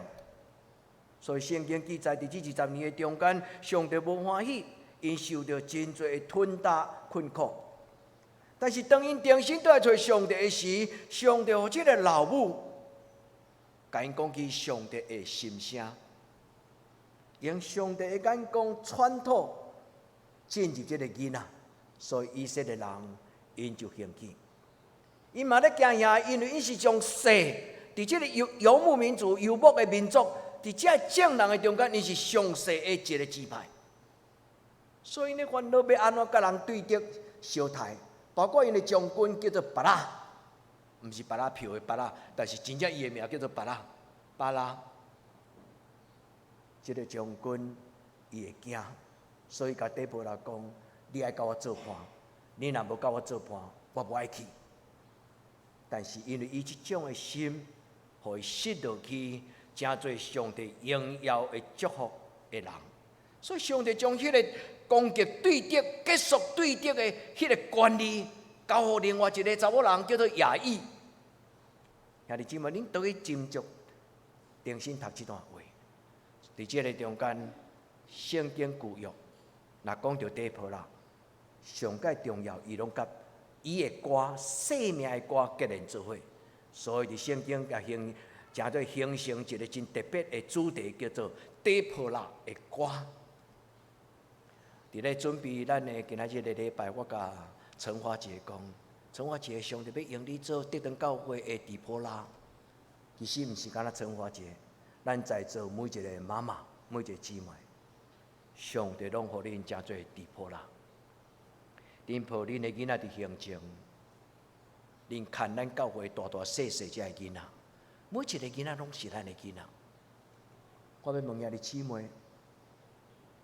所以聖經記載，佇這20年的中間，上帝無歡喜，𪜶受著真濟的吞打困苦。但是當𪜶重新轉來揣上帝的時，上帝予這个老母，共𪜶講起上帝的心聲，用上帝的眼光穿透進入這个囡仔，所以以色列人𪜶就興起。𪜶嘛咧驚嚇，因為𪜶是上細，佇這个游牧民族、游牧的民族，佇這眾人的中間，𪜶是上細的一个支派。所以𪜶煩惱欲按怎佮人對敵相刣，包括𪜶的將軍叫做巴拉，毋是芭樂票的芭樂，但是真正伊的名叫做巴拉，巴拉。這个將軍伊會驚，所以共底波拉講：你愛佮我做伴，你若無佮我做伴，我無愛去。但是因為伊這種的心，予伊失落去，成做上帝榮耀的祝福的人。所以上帝將彼个攻擊對敵、結束對敵的彼个權利，交予另外一个查某人，叫做雅億。兄弟姊妹，恁倒去斟酌，重新讀這段話。佇這个中間，聖經舊約若講著底波拉，上蓋重要，伊攏佮伊的歌、生命的歌結連做伙。所以佇聖經也形成做形成一个真特別的主題，叫做底波拉的歌。佇咧準備咱的今仔日个禮拜，我共陳華姐講，陳華姐，上帝欲用你做德長教會的底波拉，其實毋是干焦陳華姐，咱在座每一个媽媽、每一个姊妹，上帝攏予恁成做底波拉。恁抱恁的囡仔佇胸前，恁看咱教會大大細細這个囡仔，每一个囡仔攏是咱的囡仔。我欲問兄弟姊妹，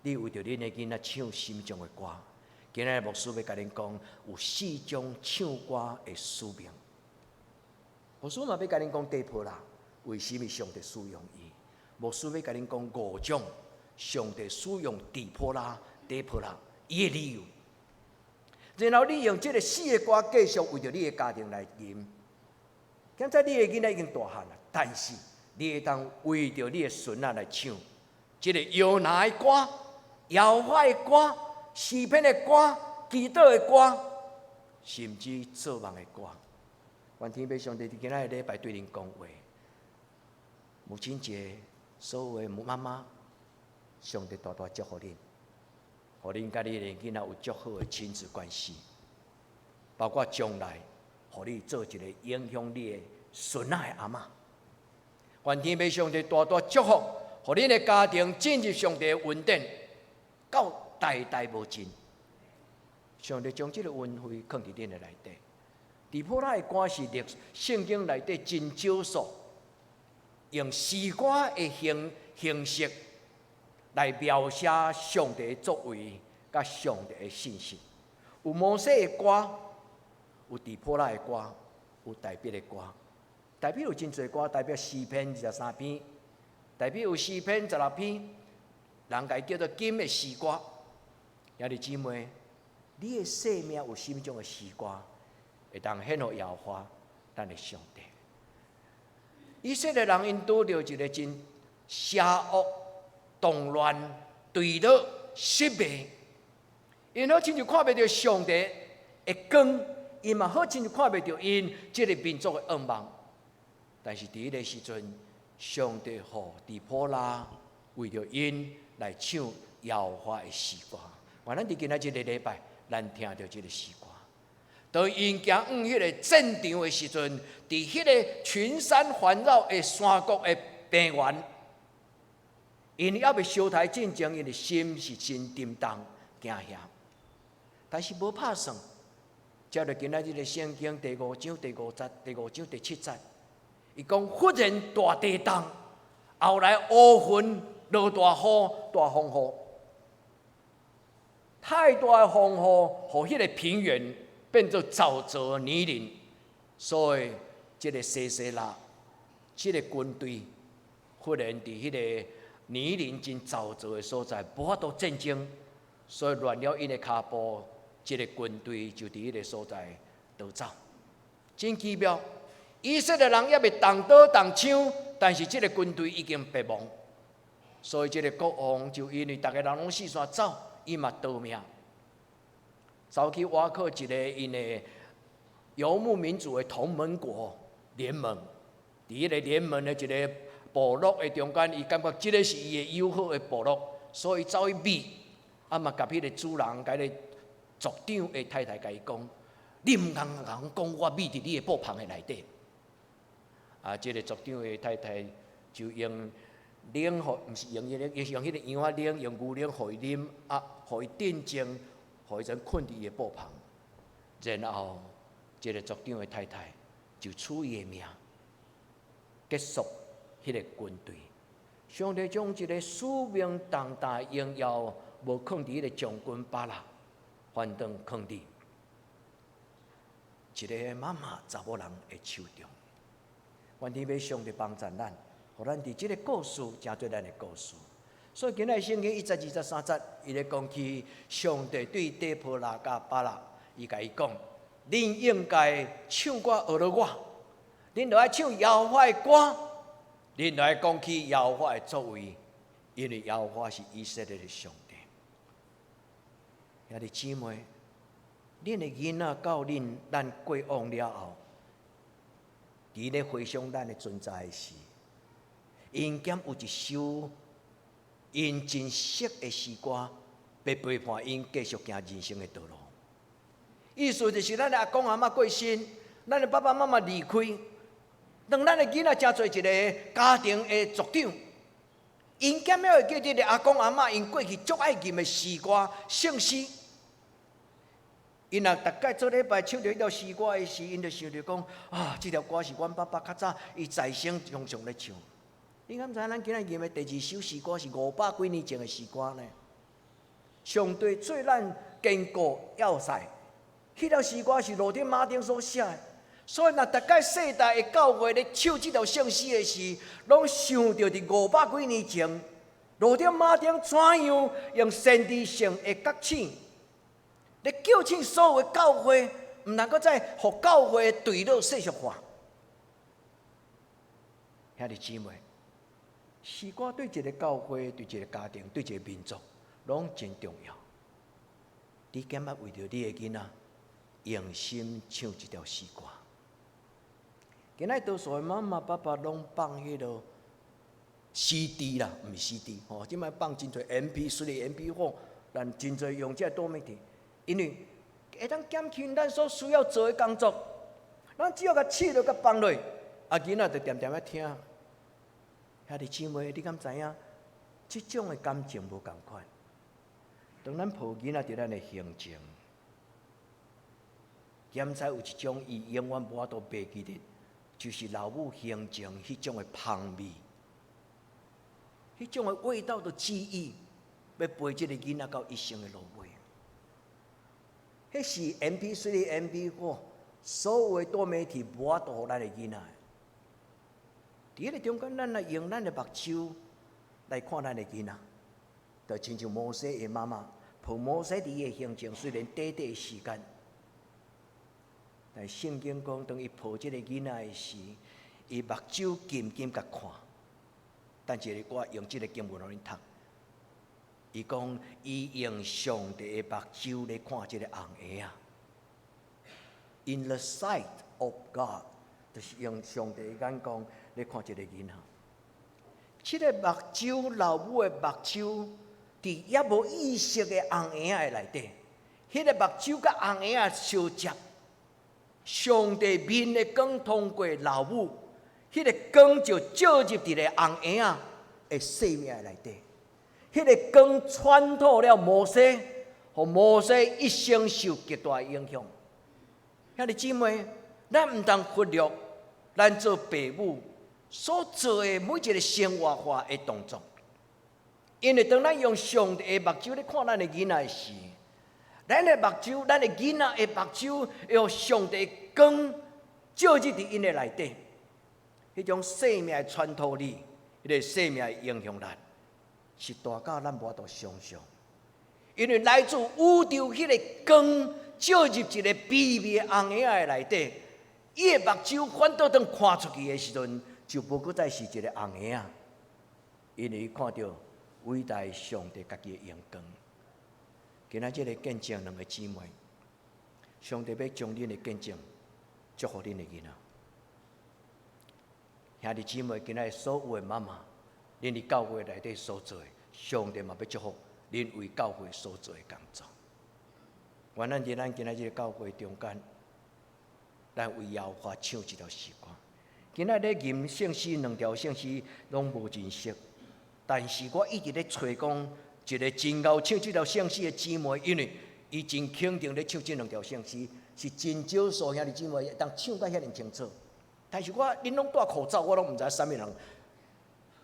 你為著恁的囡仔唱啥物種的歌？今仔日牧師欲共恁講，有四種唱歌的使命。牧師嘛欲共恁講底波拉，為啥物上帝使用伊？牧師欲共恁講五種上帝使用底波拉、底波拉伊的理由。然後你用這个四个歌繼續為著你的家庭來吟。現在你的囡仔已經大漢啦，但是你會當為著你的孫仔來唱這个約拿的歌、耶和華的歌、詩篇的歌、祈禱的歌，甚至做夢的歌。願天父上帝佇今仔日禮拜對恁講話。母親節，所有的母媽媽，上帝大大祝福恁，予恁佮你的囡仔有足好的親子關係，包括將來，予你做一个影響你的孫仔的阿嬤。願天父上帝大大祝福，予恁的家庭進入上帝的恩典，到代代無盡。上帝將這个恩惠囥佇恁的內底。底波拉的歌是歷聖經內底真少數用詩歌的形式來描寫上帝的作為佮上帝的信實。有摩西的歌，有底波拉的歌，有大衛的歌。大衛有真濟歌，代表詩篇23篇，大衛有詩篇16篇，人共伊叫做金的詩歌。兄弟姊妹，你的生命有啥物種的詩歌，會當獻予耶和華，咱的上帝。以色列人𪜶拄著一个真邪惡、動亂、墜落、失敗，𪜶好親像看袂著上帝的光，𪜶嘛好親像看袂著𪜶這个民族的願望。但是佇彼个時陣，上帝予底波拉為著𪜶來唱耶和華的詩歌。願咱佇今仔這个禮拜，咱聽著這个詩歌。當𪜶行往彼个戰場的時陣，佇彼个群山環繞的山谷的平原，𪜶猶未相刣進前，𪜶的心是真沉重驚嚇。但是無拍算，接著今仔日的聖經第五章第五節、第五章第七節，伊講忽然大地動，後來烏雲落大雨、大風雨，太大的風雨，予彼個平原變做沼澤泥濘，所以這个西西拉，這个軍隊忽然佇彼个泥濘真沼澤的所在，無法度戰爭，所以亂了𪜶的跤步，這个軍隊就佇彼个所在逃走。真奇妙，以色列人猶未動刀動槍，但是這个軍隊已經滅亡，所以這个國王就因為逐个人攏四散走，伊嘛逃命。走去倚靠一个𪜶的游牧民族的同盟國聯盟，佇彼个聯盟的一个部落的中間，伊感覺這个是伊的友好的部落，所以走去覓，啊嘛共彼个主人，共彼个族長的太太共伊講：你毋通共人講我覓佇你的布棚的內底。啊，這个族長的太太就用奶，毋是用彼个，伊是用彼個羊仔奶，用牛奶予伊啉，啊，予伊鎮靜。予伊陣睏佇伊的布棚，然後這个族長的太太就取伊的命，結束彼个軍隊。上帝將一个使命重大榮耀無囥佇彼个將軍巴拉，反轉囥佇一个媽媽查某人的手中。願天父上帝幫助咱，予咱佇這个故事成做咱的故事。所以今仔聖經一節、二節、三節，伊咧講起上帝對底波拉佮巴拉，伊共伊講：恁應該唱歌學著我，恁著愛唱耶和華的歌，恁著愛講起耶和華的作為，因為耶和華是以色列的上帝。兄弟姊妹，恁的囡仔到恁咱過往了後，佇咧回想咱的存在時，𪜶敢有一首𪜶真熟的詩歌，欲陪伴𪜶繼續行人生的道路。意思就是咱的阿公阿嬤過身，咱的爸爸媽媽離開，當咱的囡仔成做一个家庭的族長，𪜶敢猶會記得阿公阿嬤𪜶過去足愛吟的詩歌、聖詩。𪜶若逐擺做禮拜唱著彼條詩歌的時，𪜶就想著講：啊，這條歌是阮爸爸較早伊在生常常咧唱。你敢知咱今仔吟的第二首詩歌是500幾年前的詩歌呢？上帝做咱堅固要塞，彼條詩歌是路德馬丁所寫的。所以若逐擺世代的教會咧唱這條聖詩的時，攏想著佇500幾年前，路德馬丁怎樣用先知性的覺醒，咧叫醒所有的教會，毋通閣再予教會墜落世俗化。兄弟姊妹，詩歌對一個教會、對一個家庭、對一個民族，攏真重要。你敢捌為著你的囡仔，用心唱一條詩歌？今仔多數的媽媽、爸爸攏放彼個 CD 啦，毋是 CD 吼，這擺放真濟 MP3、MP4，咱真濟用這多媒體，因為會當減輕咱所需要做的工作。咱只要共試落，共放落，啊囡仔就恬恬仔聽。兄弟姊妹，你敢知影？這種的感情無仝款。當咱抱囡仔佇咱的胸前，檢查有一種伊永遠無法度袂記得，就是老母胸前彼種的芳味，彼種的味道的記憶，欲陪這個囡仔到一生的落尾。彼是 MP3、MP4，所有的多媒體無法度予咱的囡仔。佇彼個中間，咱來用咱的目睭來看咱的囡仔，就親像摩西的媽媽抱摩西佇伊的胸前，雖然短短的時間，但聖經講，當伊抱這個囡仔的時，伊目睭緊緊共看。等一下，我用這個經文予恁讀。伊講，伊用上帝的目睭來看這個紅嬰仔。In the sight of God，就是用上帝的眼光來看這個囡仔。這個目睭，老母的目睭，佇猶無意識的紅嬰仔的內底，彼個目睭佮紅嬰仔相接，上帝面的光通過老母，彼個光就照入佇個紅嬰仔的生命內底。彼個光穿透了摩西，予摩西一生受極大的影響。兄弟姊妹，咱毋通忽略咱做爸母所做的每一個生活化的動作，因為當咱用上帝的目睭咧看咱的囡仔時，咱的目睭，咱的囡仔的目睭，予上帝光照入佇𪜶的內底，彼種生命的穿透力，彼個生命的影響力，是大到咱無法度想象。因為來自宇宙彼個光照入一個卑微的紅嬰仔的內底，伊的目睭反倒當看出去的時陣，就無閣再是一個紅嬰仔，因為伊看著偉大上帝家己的榮光。今仔這個見證兩個姊妹，上帝欲將恁的見證祝福恁的囡仔。兄弟姊妹，今仔所有的媽媽，恁佇教會內底所做的，上帝嘛欲祝福恁為教會所做的工作。願咱佇咱今仔這個教會中間，咱為耶和華唱一條詩歌。今仔咧吟聖詩兩條聖詩攏無真熟，但是我一直咧揣講一個真𠢕唱這條聖詩的姊妹，因為伊真肯定咧唱這兩條聖詩，是真少數兄弟姊妹會當唱甲遐爾清楚。但是我恁攏戴口罩，我攏毋知啥物人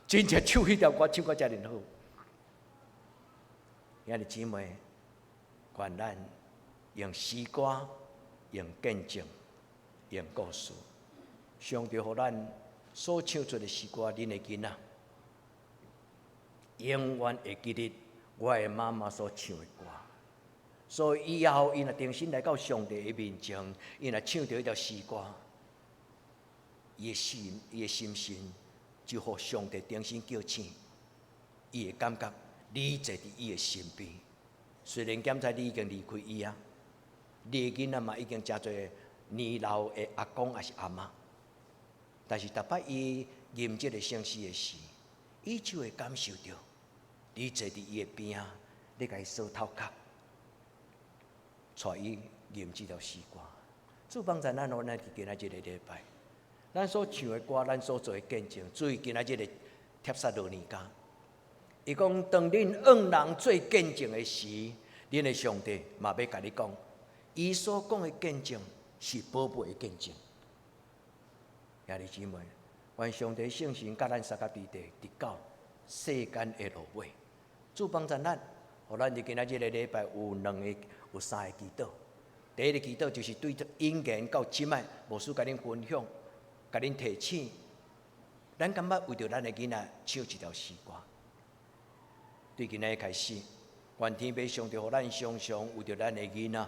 真正唱彼條歌唱甲遮爾好。兄弟姊妹，願咱用詩歌、用見證、用故事，上帝予咱所唱出的詩歌，恁的囡仔永遠會記得我的媽媽所唱的歌。所以以後，𪜶若重新來到上帝的面前，𪜶若唱著彼條詩歌，伊的心神就予上帝重新叫醒，伊會感覺你坐佇伊的身邊。雖然檢查你已經離開伊啊，你的囡仔嘛已經誠濟年老的阿公抑是阿嬤，但是逐擺伊吟這個聖詩的時，伊就會感受著你坐佇伊的邊仔，咧共伊挲頭殼，帶伊吟這條詩歌。主幫助咱，予咱佇今仔這個禮拜，咱所唱的歌，咱所做的見證，注意今仔這個帖撒羅尼迦，伊講當恁向人做見證的時，恁的上帝嘛欲共你講，伊所講的見證是寶貝的見證。兄弟姊妹，願上帝聖神佮咱相佮佇地，直到世間的落尾。主幫助咱，予咱佇今仔這個禮拜有兩個、有三個祈禱。第一個祈禱就是對引言到這擺，牧師共恁分享，共恁提醒，咱敢捌為著咱的囡仔唱一條詩歌？對今仔日開始，願天父上帝予咱常常為著咱的囡仔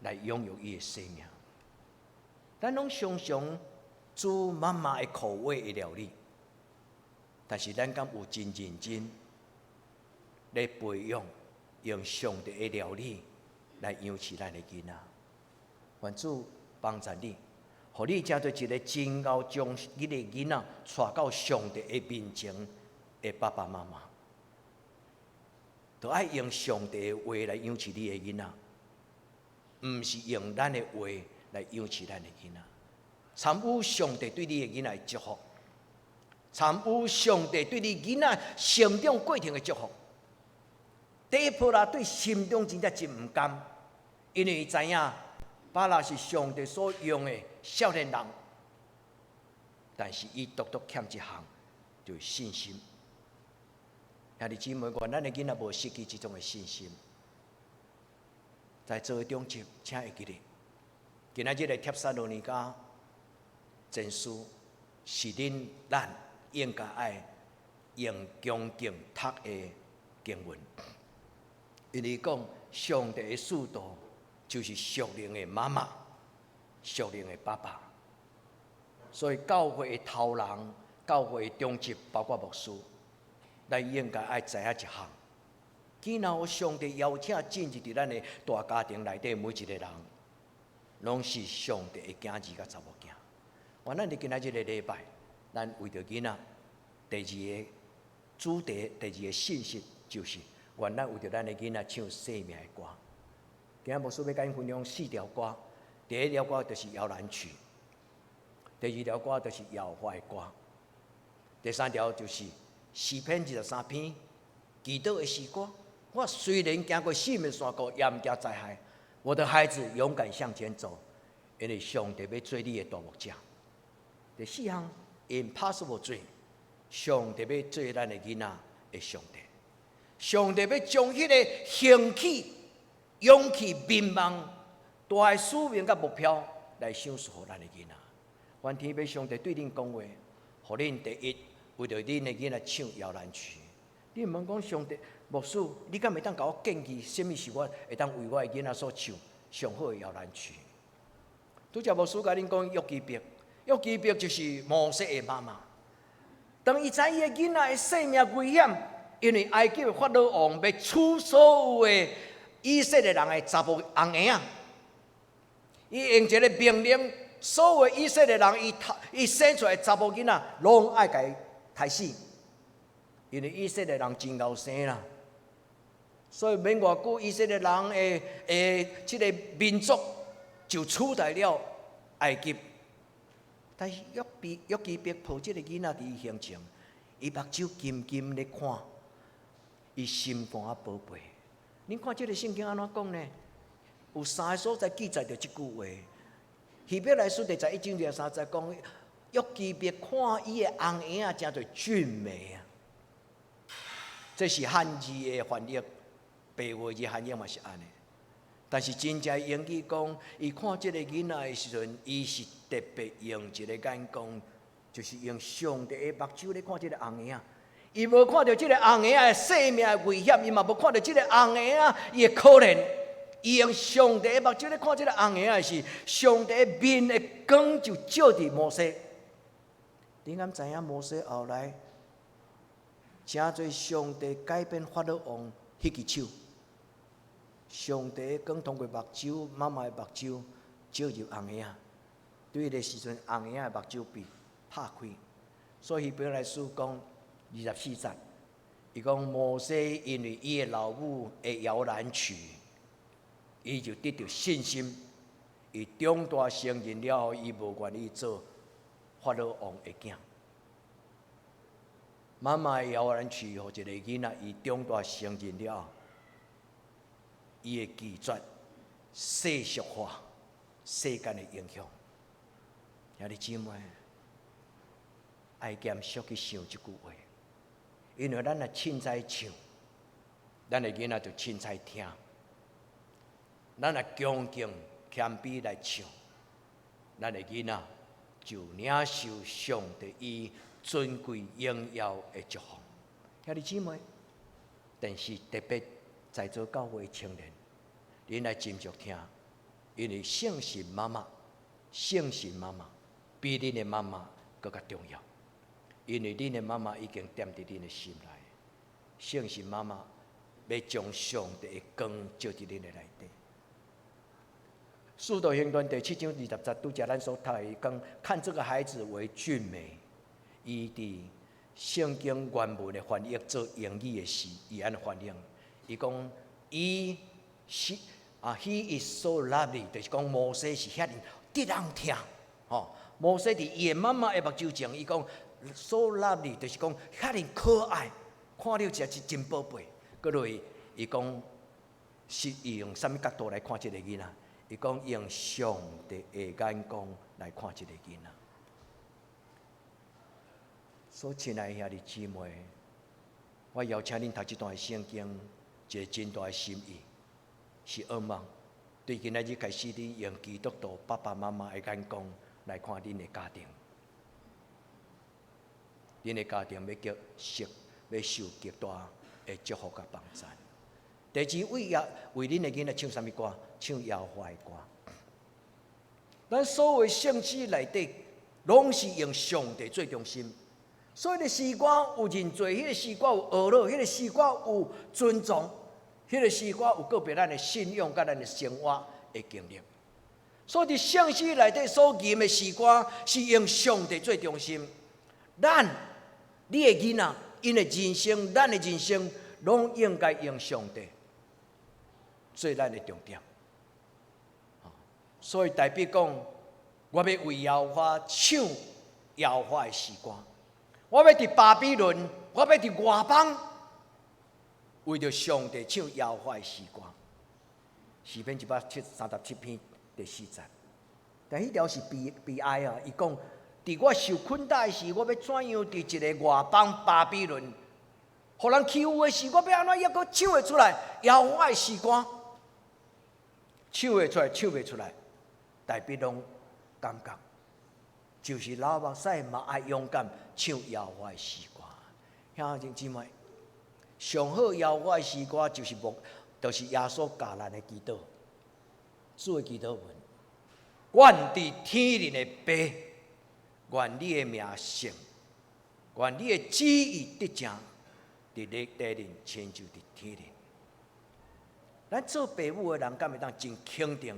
來擁有伊的生命。咱攏常常煮媽媽的口味的料理，但是咱敢有真認真咧培養，用上帝的料理來養飼咱的囡仔？願主幫助你，予你成做一個真𠢕將你的囡仔帶到上帝的面前的爸爸媽媽，都愛用上帝的話來養飼你的囡仔，毋是用咱的話來養飼咱的囡仔。參與上帝對你的囡仔的祝福，參與上帝對你囡仔成長過程的祝福。底波拉對心中真正真毋甘，因為伊知影巴拉是上帝所用的少年人，但是伊獨獨欠一項，就是信心。兄弟姊妹，願咱的囡仔無失去這種的信心。在座的長執，請會記得，今仔日的帖撒羅尼迦前書是恁咱應該愛用恭敬讀的經文，因為講上帝的使徒就是屬靈的媽媽、屬靈的爸爸，所以教會的頭人、教會的長執，包括牧師，咱應該愛知影一項。既然上帝邀請進入佇咱的大家庭內底，每一個人，攏是上帝的囝兒佮查某囝。願咱佇今仔日個禮拜，咱為著囡仔，第二個主題，第二個信息就是，願咱為著咱的囡仔唱生命的歌。今仔牧師欲共𪜶分享四條歌，第一條歌就是搖籃曲，第二條歌就是耶和華的歌，第三條就是詩篇23篇祈禱的詩歌。我雖然行過死蔭山谷，也毋驚災害。我的孩子勇敢向前走，因為上帝欲做你的大牧者。第四項，Impossible Dream，上帝欲做咱的囡仔的上帝。上帝欲將彼個興趣、勇氣、眠夢、大的使命佮目標來賞賜予咱的囡仔。願天父上帝對恁講話，予恁第一為著恁的囡仔唱搖籃曲。你毋問講上帝牧師，你敢會當共我建議，啥物是我會當為我的囡仔所唱上好的搖籃曲？拄才牧師共恁講約基別，約基別就是摩西的媽媽。當伊知伊的囡仔的性命危險，因為埃及的法老王欲處所有的以色列人的查埔紅嬰仔，伊用一個命令，所有以色列人伊伊生出來查埔囡仔，攏愛共伊刣死。因為以色列人真𠢕生啦，所以免偌久，以色列人的的這個民族就取代了埃及。但是約比約基別抱這個囡仔佇伊胸前，伊目睭金金咧看，伊心肝仔寶貝。恁看這個聖經按怎講呢？有三個所在記載著這句話。希伯來書第11章23節講，約基別看伊的翁嬰仔，誠做俊美啊！這是漢字的翻譯，白話字翻譯嘛是按呢。但是真正英語講，伊看這個囡仔的時陣，伊是特別用一個眼光，就是用上帝的目睭咧看這個翁嬰仔。伊無看著這個翁嬰仔的性命的危險，伊嘛無看著這個翁嬰仔伊的可憐。伊用上帝的目睭咧看這個翁嬰仔時，上帝的面的光就照佇摩西。你敢知影摩西後來？誠濟上帝改變法老王彼支手，上帝光通過目睭，媽媽的目睭照入翁嬰仔，對彼個時陣，翁嬰仔的目睭被拍開。所以希伯來書講24節，伊講摩西因為伊的老母的搖籃曲，伊就得著信心，伊長大成人了後，伊無願意做法老王的囝。媽媽的搖籃曲，予一個囡仔，伊長大成人了後，伊會拒絕世俗化、世間的影響。兄弟姊妹，愛嚴肅去想這句話，因為咱若凊彩唱，咱的囡仔就凊彩聽；咱若恭敬謙卑來唱，咱的囡仔就領受上帝伊尊貴榮耀的祝福。兄弟姊妹，但是特別在座教會的青年，恁來斟酌聽，因為聖神媽媽，聖神媽媽比恁的媽媽閣較重要，因為恁的媽媽已經踮佇恁的心內，聖神媽媽欲將上帝的光照佇恁的內底。使徒行傳第7章20節，拄才咱所讀的講，看這個孩子為俊美，伊佇聖經原文的翻譯做英語的時，伊按呢翻譯，伊講伊是啊，He is so lovely，就是講摩西是遐爾得人疼，吼。摩西佇伊的媽媽的目睭前，伊講 so lovely，就是講遐爾可愛，看了真是真寶貝。閣落去，伊講是伊用啥物角度來看這個囡仔？伊講用上帝的眼光來看這個囡仔。所以，親愛兄弟姊妹，我邀請恁讀這段聖經，一個真大的心意，是向望對今仔日開始，你用基督徒爸爸媽媽的眼光來看恁的家庭，恁的家庭欲叫受，欲受極大的祝福佮幫贊。第二，為耶為恁的囡仔唱啥物歌？唱耶和華的歌。咱所有聖詩內底，攏是用上帝做中心。所以，彼個詩歌有認罪，彼個詩歌有呵咾，彼個詩歌有尊重，彼個詩歌有告白咱的信仰佮咱的生活的經歷。所以，佇聖詩內底所吟的詩歌，是用上帝做中心。咱，你的囡仔，𪜶的人生，咱的人生，攏應該用上帝做咱的重點。所以，大衛講，我欲為耶和華唱耶和華的詩歌。我欲佇巴比倫，我欲佇外邦，為著上帝唱耶和華的詩歌。詩篇137篇第4節。但彼條是悲悲哀啊！伊講，佇我受困打的時，我欲怎樣佇一個外邦巴比倫，予人欺負的時，我欲按怎猶閣唱會出來耶和華的詩歌？唱會出來，唱袂出來，大衛攏感覺就是流目屎嘛愛勇敢唱耶和華的詩歌。兄弟姊妹，上好耶和華的詩歌就是牧，就是耶穌教咱的祈禱，主的祈禱文。阮佇天頂的父，願你的名聖，願你的旨意得成，佇咧地頂親像佇天頂。咱做爸母的人，敢會當真肯定，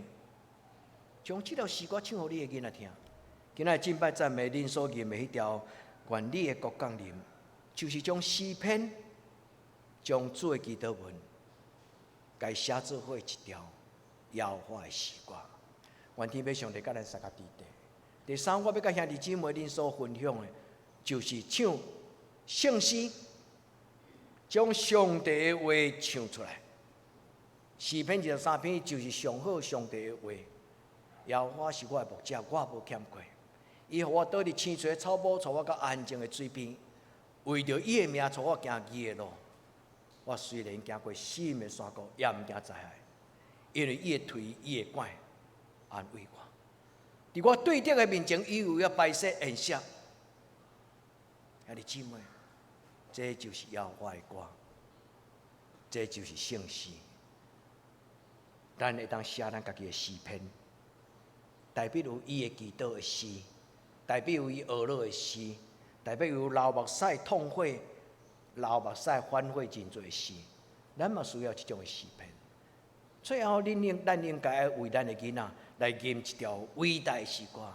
將這條詩歌唱予你的囡仔聽？今仔敬拜讚美，恁所吟的彼條願你的國降臨，就是將詩篇、將主的祈禱文，共寫做伙一條耶和華的詩歌。願天父上帝佮咱相佮佇地。第三，我欲佮兄弟姊妹恁所分享的，就是唱聖詩，將上帝的話唱出來。詩篇23篇就是上好上帝的話。耶和華是我的牧者，我無欠缺。伊予我倒佇青翠的草埔，帶我到安靜的水邊。為著伊的名，帶我行義的路。我雖然行過死蔭的山谷，也毋驚災害，因為伊的槌、伊的拐安慰我。佇我對敵的面前，伊為我擺設筵席。兄弟姊妹，這就是耶和華的歌，這就是聖詩。咱會當寫咱家己的詩篇，代表有伊的祈禱的詩，代表有伊呵咾的詩，代表有流目屎痛悔、流目屎反悔認罪的詩。咱嘛需要這種的詩篇。最後，恁應咱應該愛為咱的囡仔來吟一條偉大的詩歌。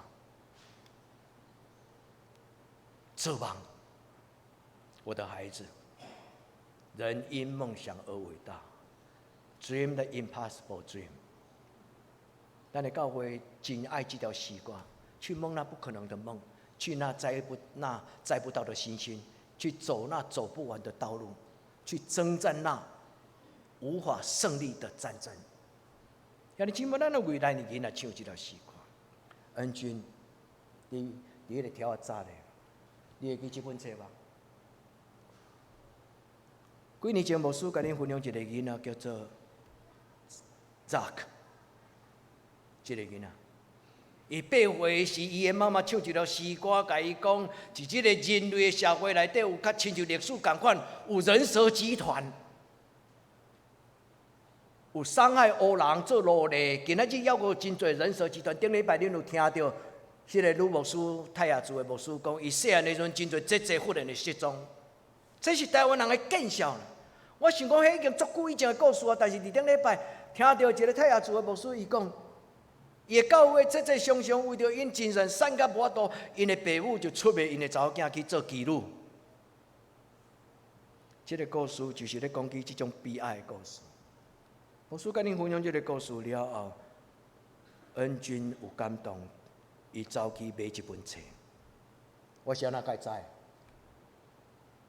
做夢，我的孩子，人因夢想而偉大。Dream the impossible dream。咱的教會真愛這條詩歌，去夢那不可能的夢，去那摘不那摘不到的星星，去走那走不完的道路，去征戰那無法勝利的戰爭。兄弟姊妹，咱為咱的囡仔唱這條詩歌。恩君，你佇彼個條仔早咧，你會記這本冊無？幾年前牧師共恁分享一個囡仔，叫做 Zack，這個囡仔，伊8歲時，伊的媽媽唱一條詩歌，共伊講，佇這個人類的社會內底，有較親像歷史仝款，有人蛇集團，有傷害黑人做奴隸。今仔日猶閣真濟人蛇集團。頂禮拜恁有聽著彼个女牧师，泰雅族的牧师讲，伊细汉的时阵真濟姐姐忽然的失踪，這是台灣人的見笑。我想講，彼已經足久以前的故事啊，但是佇頂禮拜聽著一个泰雅族的牧師，伊講，伊的教會姐姐常常為著𪜶精神散甲無法度，𪜶的爸母就出賣𪜶的查某囝去做妓女。這个故事就是咧講起這種悲哀的故事。牧師共恁分享這个故事了後，恩君有感動，伊走去買這本冊。我是按怎會知？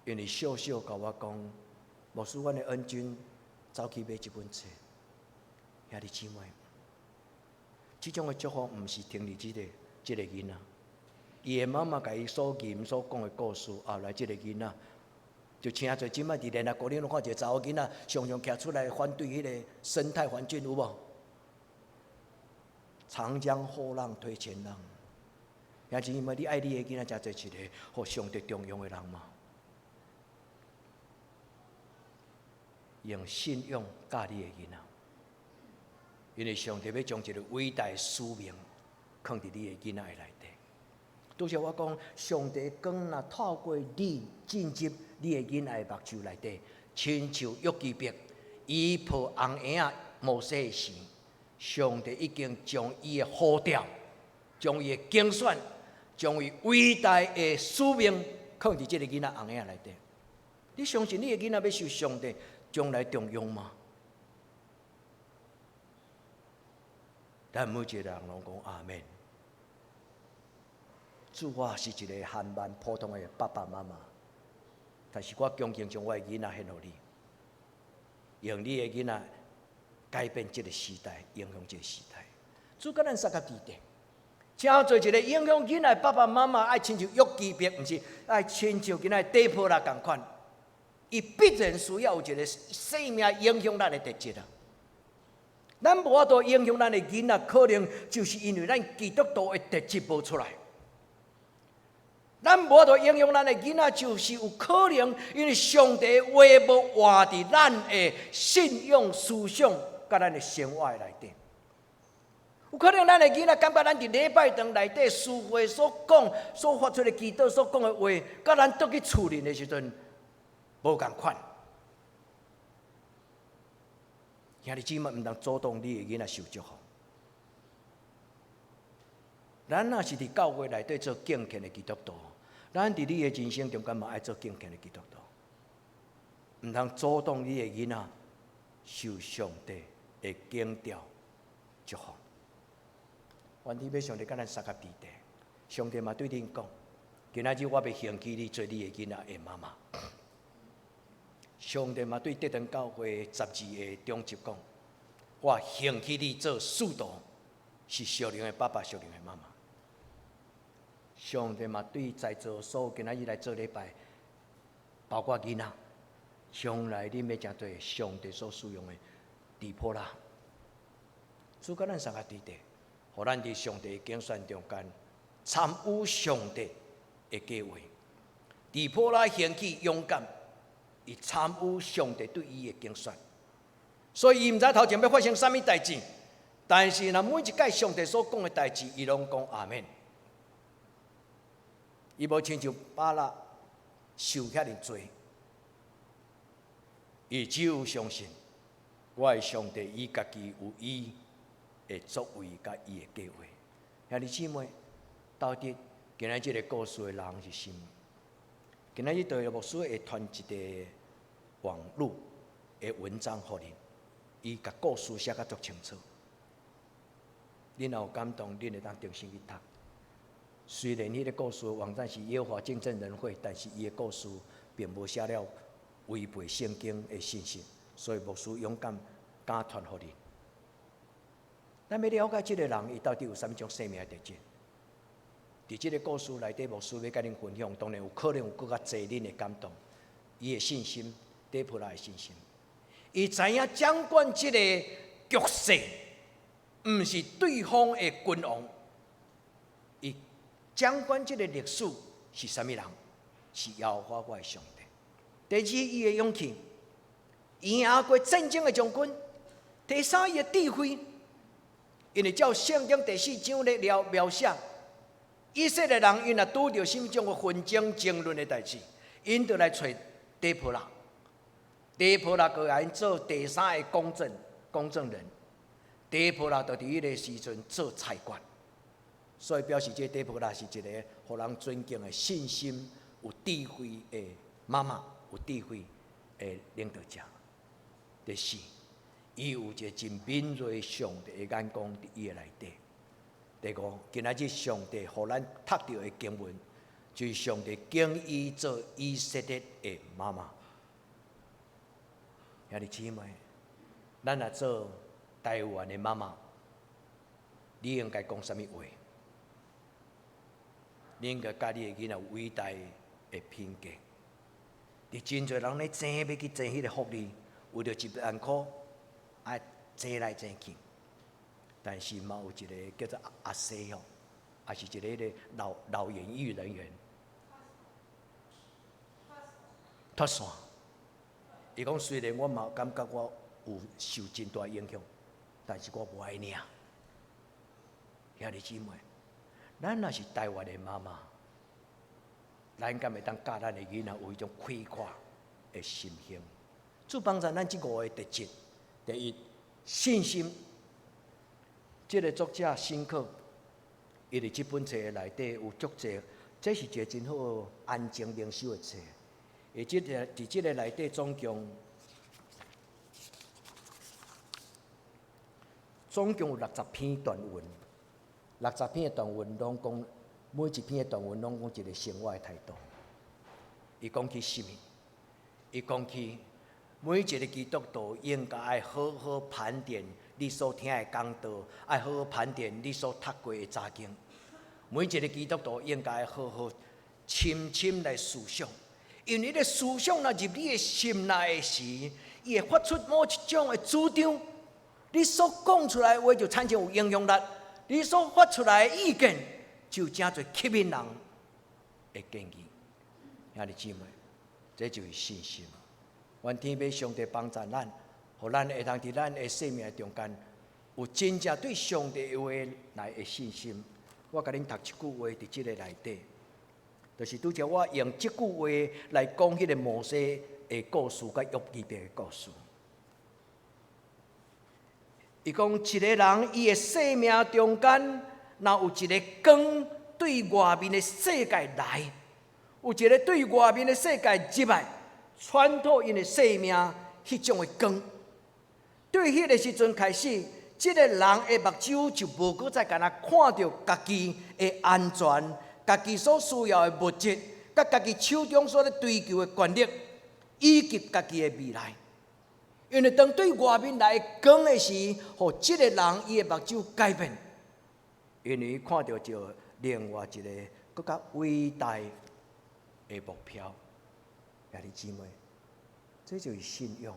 因為秀秀共我講，牧師，阮的恩君走去買這本冊。兄弟姊妹，這種的祝福毋是停佇這个囡仔，伊的媽媽共伊所吟所講的故事，後來這个囡仔就請做這擺佇聯合國，你攏看一個查某囡仔常常徛出來反對彼个生態環境，有無？長江後浪推前浪，兄弟姊妹，你愛你的囡仔，成做一個予上帝重用的人嗎？用信仰教你的囡仔，因為上帝欲將一个偉大的使命囥佇你的囡仔的內底。拄才我講，上帝光若透過你進入你的囡仔的目睭內底，親像約基別，伊抱紅嬰仔摩西的時，上帝已經將伊的呼召、將伊的揀選、將伊偉大的使命囥佇這个囡仔紅嬰仔內底。你相信你的囡仔欲受上帝將來重用嗎？咱每一个人攏講阿們。主，我是一个還蠻普通的爸爸媽媽，但是我恭敬將我的囡仔獻予你，用你的囡仔改變這个時代，影響這个時代。主佮咱相佮佇咧，成做一个影響囡仔的爸爸媽媽，愛親像約基別，毋是愛親像囡仔底波拉仝款。伊必然需要有一个生命影響咱的特質啊！咱無法度影響咱的囡仔，可能就是因為咱基督徒的特質無出來。咱無法度影響咱的囡仔，就是有可能因為上帝話無活佇咱的信仰思想佮咱的生活內底。有可能咱的囡仔感覺咱佇禮拜堂內底司會所講、所發出的祈禱所講的話，佮咱倒去厝裡的時陣無仝款。兄弟姊妹，毋通阻擋你的囡仔受祝福。咱若是佇教會內底做敬虔的基督徒，咱佇你的人生中間嘛愛做敬虔的基督徒，毋通阻擋你的囡仔受上帝的揀召祝福。願天父上帝佮咱相佮佇咧，上帝嘛對恁講，今仔日我欲興起你做你的囡仔的媽媽。上帝嘛對德堂教會十二个長執講，我興起你做使徒，是屬靈的爸爸、屬靈的媽媽。上帝嘛對在座所有今仔日來做禮拜，包括囡仔，將來恁欲成做上帝所使用的底波拉。主佮咱相佮佇咧，予咱佇上帝的揀選中間參與上帝的計劃。底波拉興起勇敢，伊參與上帝對伊的揀選，所以伊毋知頭前欲發生啥物代誌，但是若每一擺上帝所講的代誌，伊攏講阿們。伊無親像巴拉受遐爾濟，伊只有相信我的上帝，伊家己有伊的作為佮伊的計劃。兄弟姊妹，到底今仔這个故事的人是啥物？今仔日對牧師會傳一个網路的文章予恁，伊共故事寫甲足清楚。恁若有感動，恁會當重新去讀。雖然彼个故事的網站是耶和華見證人會，但是伊的故事並無寫了違背聖經的信息，所以牧師勇敢敢傳予恁。咱欲了解這个人，伊到底有啥物種生命的特質？佇這个故事內底，牧師欲共恁分享，當然有可能有閣較濟恁的感動。伊的信心，底波拉的信心，伊知影掌管這个局勢，毋是對方的君王。伊掌管這个歷史是啥物人？是耶和華我的上帝。第二，伊的勇氣，贏過戰爭的將軍。第三，伊的智慧，因為照聖經第四章咧描寫，以色列人𪜶若拄著啥物種的紛爭爭論的代誌，𪜶就來揣底波拉，底波拉閣來𪜶做第三个公證人，底波拉就佇彼个時陣做裁決，所以表示這底波拉是一个予人尊敬的信心、有智慧的媽媽，有智慧的領導者。第四，伊有一个真敏銳上帝的眼光佇伊的內底。第五，今仔日上帝予咱讀著的經文，就是上帝揀伊做以色列的媽媽。兄弟姊妹，咱若做台灣的媽媽，你應該講啥物話？你應該教你的囡仔有偉大的品格。佇真濟人咧爭欲去爭彼个福利，為著1萬箍，愛爭來爭去。但是嘛有一个叫做阿西吼，也是一个彼个老老演藝人員脫線。伊講雖然我嘛感覺我有受真大影響，但是我無愛領。兄弟姊妹，咱若是台灣的媽媽，咱敢會當教咱的囡仔有彼種開闊的心胸？主幫助咱這五个特質：第一，信心。這个作者辛克，伊佇這本冊內底有足濟，這是一个真好安靜靈修的冊。伊這个佇這个內底總共有60篇短文，60篇的短文攏講，每一篇的短文攏講一个生活的態度。伊講起啥物？伊講起每一个基督徒應該愛好好盤點你所聽的講道，愛好好盤點你所讀過的查經。每一个基督徒應該好好深深來思想，因為你的思想若入你的心內的時，伊會發出某一種的主張。你所講出來的話就產生有影響力，你所發出來的意見就誠濟吸引人的建議。兄弟姊妹，這就是信心。願天父上帝幫助咱，予咱會當佇咱的生命中間有真正對上帝的話來的信心。我共恁讀一句話佇這个內底，就是拄才我用這句話來講彼个摩西的故事，佮約基別的故事。伊講一个人伊的生命中間，若有一个光對外面的世界來，有一个對外面的世界入來，穿透𪜶的生命，彼種的光，對彼个時陣開始，這个人的目睭就無閣再干焦看著家己的安全、家己所需要的物質、佮家己手中所咧追求的權力，以及家己的未來。因為當對外面來光的時，予這个人伊的目睭改變，因為伊看著著另外一个閣較偉大的目標。兄弟姊妹，這就是信仰。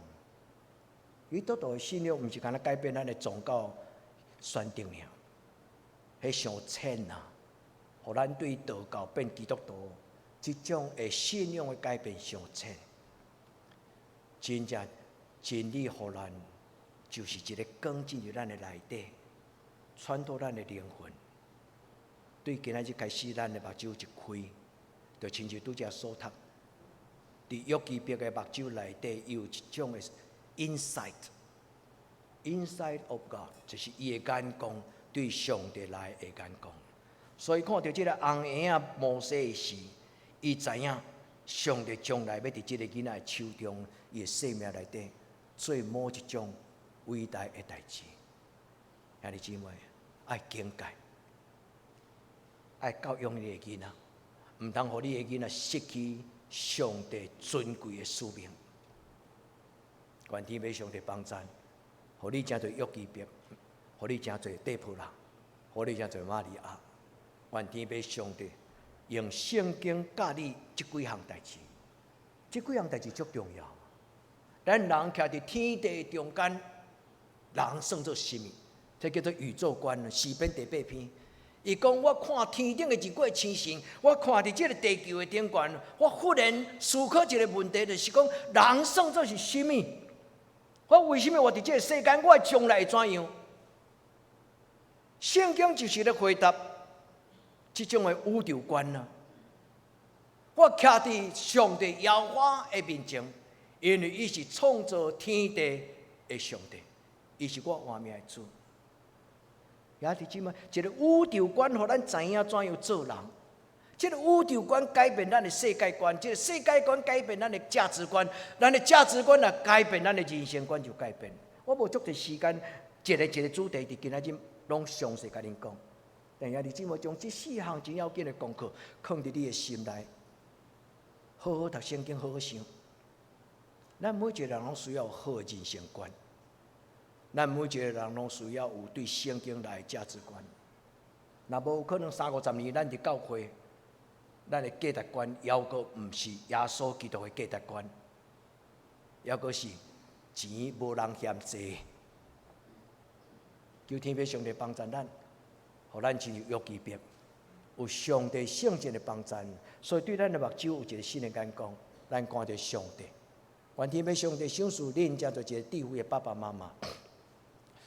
基督徒的信仰，毋是干焦改變咱的宗教選擇爾，彼傷淺啊！予咱對道教變基督徒，這種的信仰的改變傷淺。真正真理予咱，就是一个光進入咱的內底，穿透咱的靈魂。對今仔日開始，咱的目睭一開，就親像拄才所讀，佇約基別的目睭內底，伊有一種的 insight，insight of God，就是伊的眼光對上帝來的眼光。所以看著這个紅嬰仔摩西的時，伊知影上帝將來欲佇這个囡仔的手中，伊的生命內底做某一種偉大的代誌。兄弟姊妹，愛警戒，愛教養你的囡仔，毋通予你的囡仔失去上帝尊貴的使命。願天父上帝幫贊，予你成做約基別，予你成做底波拉，予你成做瑪利亞。願天父上帝用聖經教你這幾項代誌，這幾項代誌足重要。咱人徛佇天地中間，人算做啥物？這叫做宇宙觀，詩篇第八篇。伊講：我看天頂的一個星星，我看佇這个地球的頂懸，我忽然思考一个問題，就是講人算做是啥物？我為啥物活佇這个世間？我的將來會怎樣？聖經就是咧回答這種的宇宙觀啊！我徛佇上帝耶和華的面前，因為伊是創造天地的上帝，伊是我活命的主。兄弟姊妹，一個宇宙觀，予咱知影怎樣做人。這個宇宙觀改變咱的世界觀，這個世界觀改變咱的價值觀，咱的價值觀若改變，咱的人生觀就改變。我無足濟時間，一个一个主題佇今仔日攏詳細共恁講。但兄弟姊妹將這四項真要緊的功課，囥佇你的心內，好好讀聖經，好好想。咱每一個人攏需要有好的人生觀，咱每一個人攏需要有對聖經內的價值觀。若無可能三五十年，咱佇教會，咱的價值觀猶閣毋是耶穌基督的價值觀，猶閣是錢無人嫌濟。求天父上帝幫助咱，予咱親像約基別，有上帝聖靈的幫助，所以對咱的目睭有一個新的眼光，咱看著上帝。願天父上帝賞賜恁，成做一個智慧的爸爸媽媽。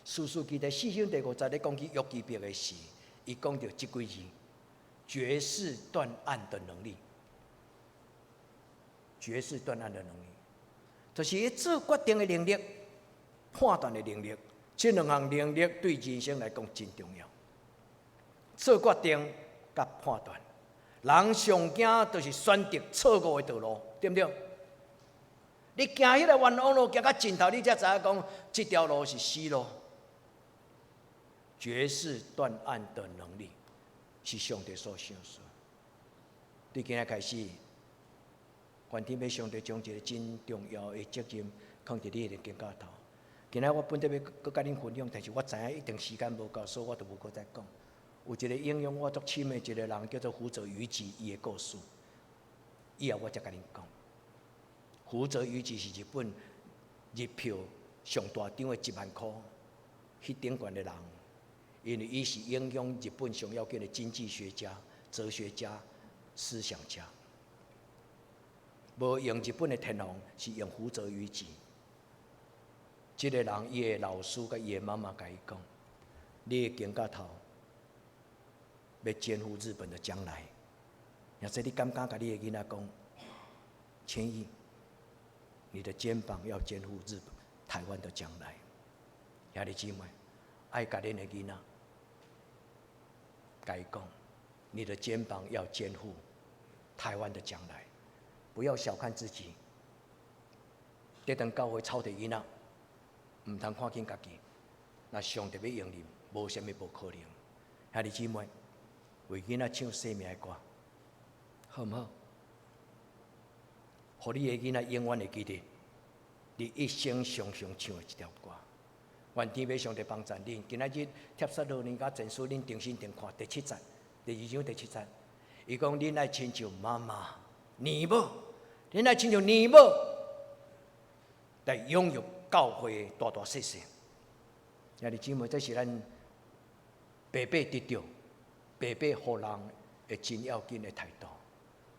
士師記第四章第五節咧講起約基別的時，伊講著這幾字：決士斷案的能力。決士斷案的能力，就是伊做決定的能力、判斷的能力。這兩項能力對人生來講真重要。做決定佮判斷，人上驚就是選擇錯誤的道路，對毋對？你行彼个冤枉路，行到盡頭，你才知影講，這條路是死路。決士斷案的能力是上帝所賞賜。對今仔開始，願天父上帝將一個真重要的責任囥佇你的肩胛頭。今仔我本來欲閣共恁分享，但是我知影一定時間無夠，所以我就無閣再講。有一個影響我足深的一個人，叫做福澤諭吉，伊的故事，以後我才共恁講。福澤諭吉是日本日票上大張的1萬箍，彼頂懸的人，因為伊是影響日本上要緊的經濟學家、哲學家、思想家。無用日本的天皇，是用福澤諭吉。這個人，伊的老師佮伊的媽媽共伊講：你的肩胛頭欲肩負日本的將來。若說你敢敢共你的囡仔講，千億，你的肩膀要肩負日本、台灣的將來。兄弟姊妹，愛共恁的囡仔，共伊講，你的肩膀要肩負台灣的將來，不要小看自己。這當教會操的囡仔，毋通看輕家己。若上帝欲用恁，無啥物無可能。兄弟姊妹，為囡仔唱生命的歌，好毋好？予你的囡仔永遠會記得，你一生常常唱的這條歌。願天父上帝幫助恁。今仔日帖撒羅尼迦前書，恁重新重看第七節，第二章第七節，伊講恁愛親像媽媽、娘母，恁愛親像娘母來養育教會大大細細。兄弟姊妹，這是咱白白得著、白白予人的真要緊的態度。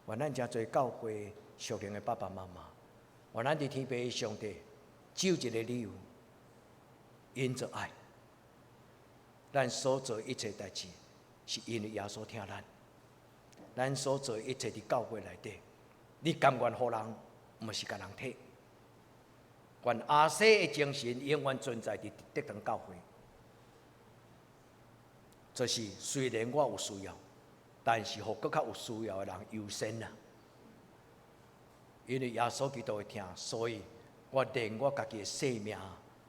願咱誠濟教會屬靈的爸爸媽媽，願咱佇天父上帝只有一個理由，因著愛，咱所做一切代誌，是因為耶穌疼咱。咱所做一切佇教會內底，你甘願予人，毋是共人提。願亞西的精神永遠存在佇德堂教會。就是雖然我有需要，但是予閣較有需要的人優先啊。因為耶穌基督的疼，所以我連我家己的性命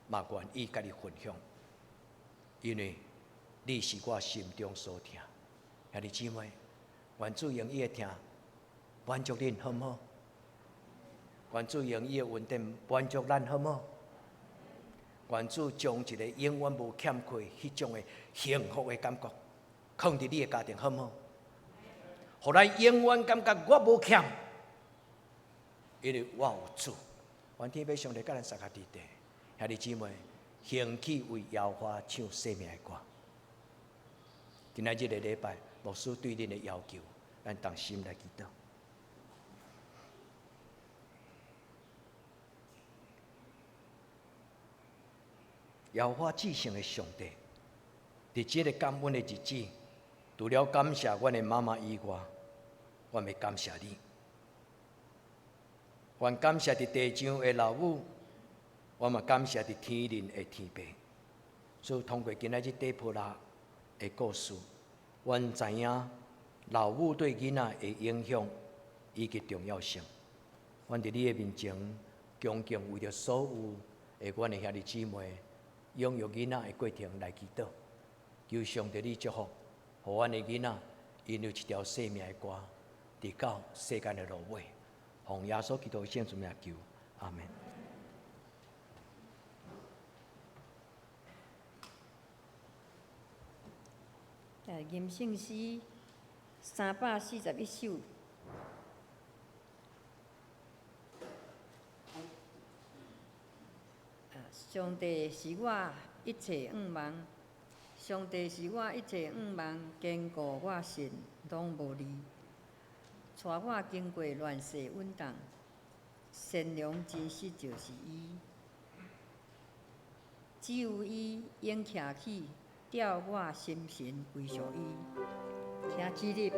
嘛願意共你分享。因為你是我心中所疼，兄弟姊妹，願主用伊的疼滿足恁，好毋好？願主用伊的恩典滿足咱，好毋好？願主將一個永遠無欠缺彼種的幸福的感覺，囥佇你的家庭，好毋好？予咱永遠感覺我無欠，因為我有主。願天父上帝佮咱相佮佇地，兄弟姊妹，興起為耶和華唱生命的歌。今仔日個禮拜，牧師對恁的要求，咱同心來祈禱。耶和華至聖的上帝，佇這个感恩的日子，除了感謝阮的媽媽以外，阮欲感謝你。阮感謝佇地上的老母，我嘛感謝佇天靈的天父。所以通過今仔日底波拉的故事，阮知影老母對囡仔的影響以及重要性。阮佇你的面前，恭敬為著所有的阮的兄弟姊妹養育囡仔的過程來祈禱，求上帝你祝福，予阮的囡仔𪜶有一條生命的歌，直到世間的落尾。奉耶穌基督的聖名求，阿門。吟聖詩341首。上帝是我一切向望，上帝是我一切向望，堅固我心，攏無離。帶我經過亂世穩當，善良真實就是伊。只有伊永徛起，吊我心神歸屬伊。請起立。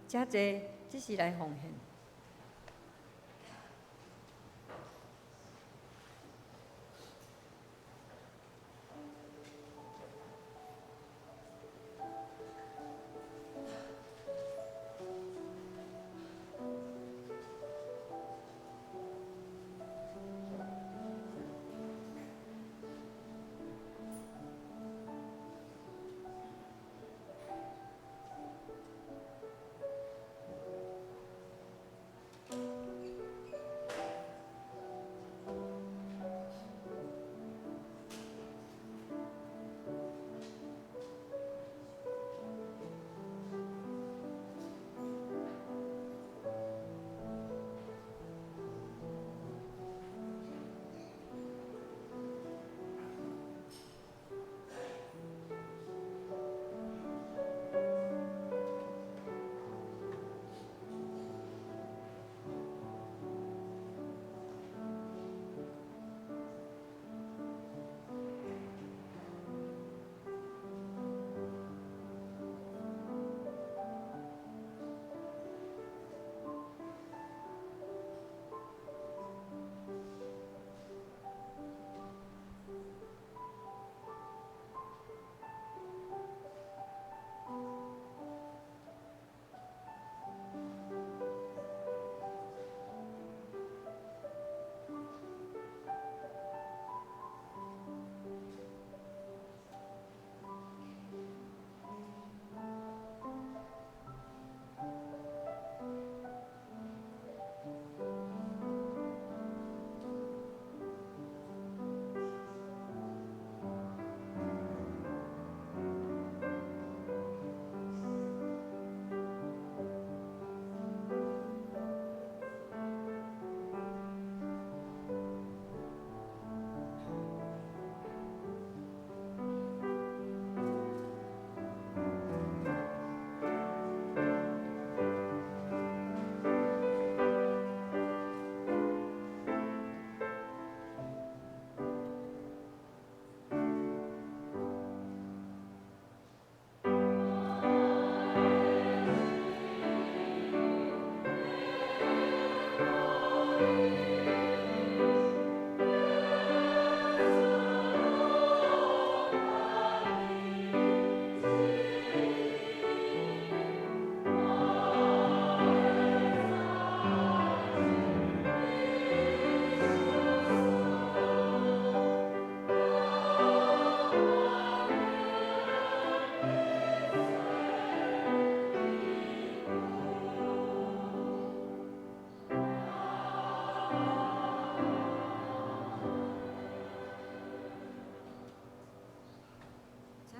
遮濟只是來奉獻。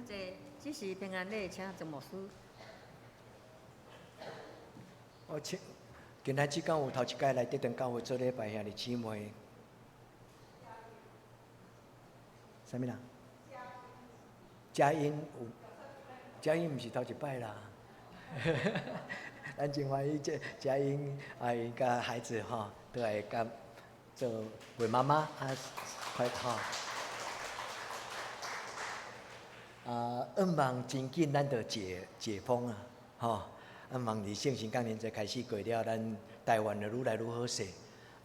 济，这是平安礼，请曾牧师。我请，今仔日敢有头一摆来得堂教会做礼拜兄弟姊妹？啥物人？佳音有，佳音毋是头一摆啦。咱真欢喜这佳音啊，𪜶佮孩子吼，都来佮做为妈妈啊，快吼。啊，向望真紧，咱就解封啊，吼！向望伫圣神降临节开始过了，咱台湾就愈来愈好势。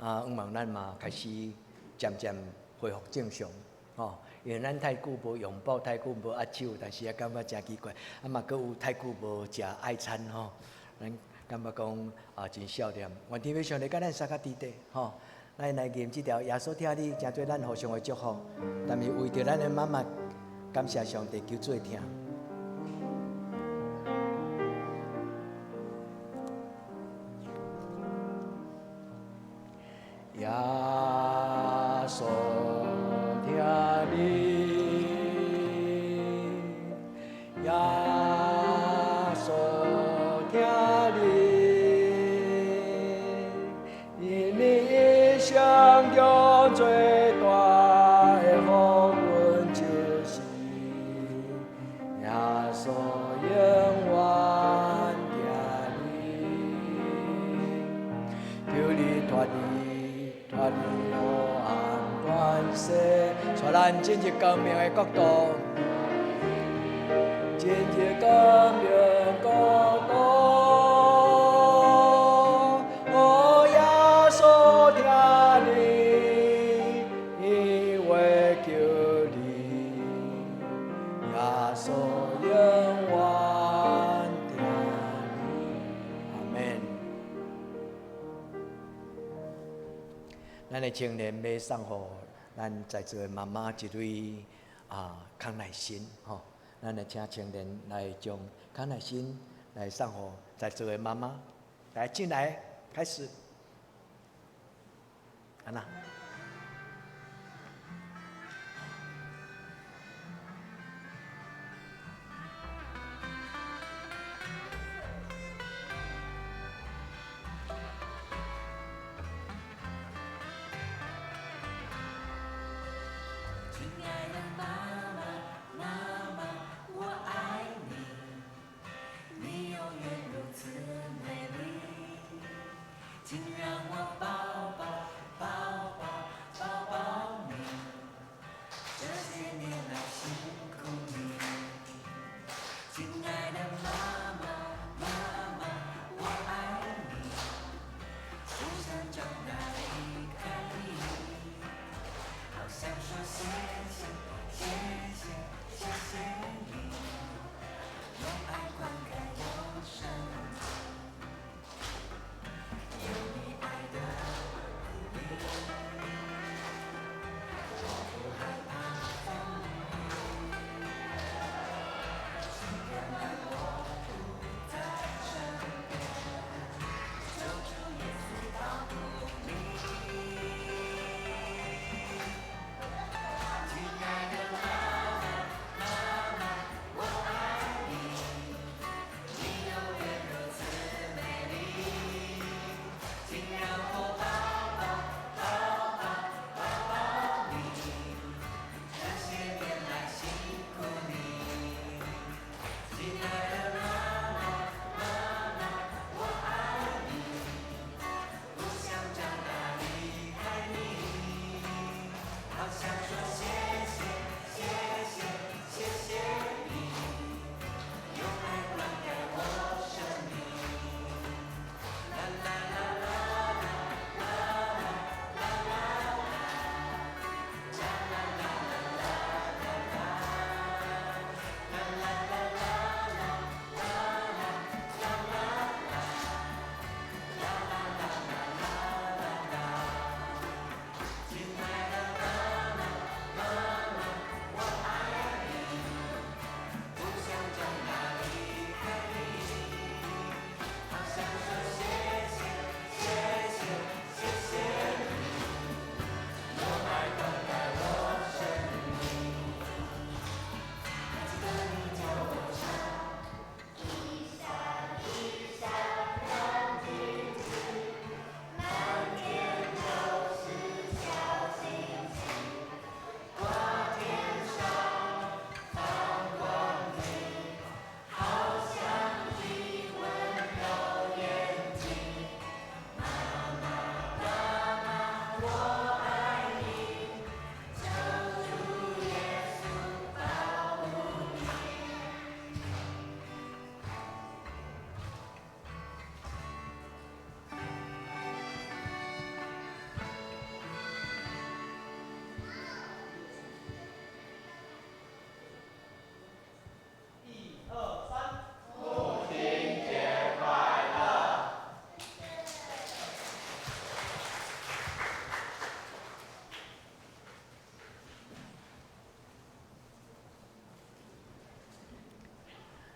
啊，向望咱嘛开始渐渐恢复正常，吼。因为咱太久无拥抱，太久无握手，但是也感觉真奇怪。啊嘛，阁有太久无食爱餐，吼。咱感觉讲啊，真少年。愿天父上帝佮咱相佮伫底，吼。咱来念这条耶稣疼你，成做咱互相的祝福。但是为著咱的妈妈，感谢上帝，求主疼。耶稣疼你，耶稣疼你，因你一生中最大的福分就是耶稣永远疼你，求你脱离脱离黑暗权势，带咱进入光明的国度，进入光明国度。哦，耶稣疼你，伊会救你，耶稣永远疼你。阿门。咱的青年欲送予咱在座的妈妈一蕊啊康乃馨吼，咱来请青年来将康乃馨来送予在座的妈妈，来进来开始，安那。亲爱的妈妈，妈妈，我爱你，你永远如此美丽，请让我抱抱，抱抱，抱抱你，这些年来辛苦你。亲爱的妈妈，妈妈，我爱你，出生长大离开你。好想说谢谢，谢谢，谢谢你，用爱灌溉我生命，有你爱的鼓励，我不害怕风雨。原来我不在身边，求主耶稣保护你。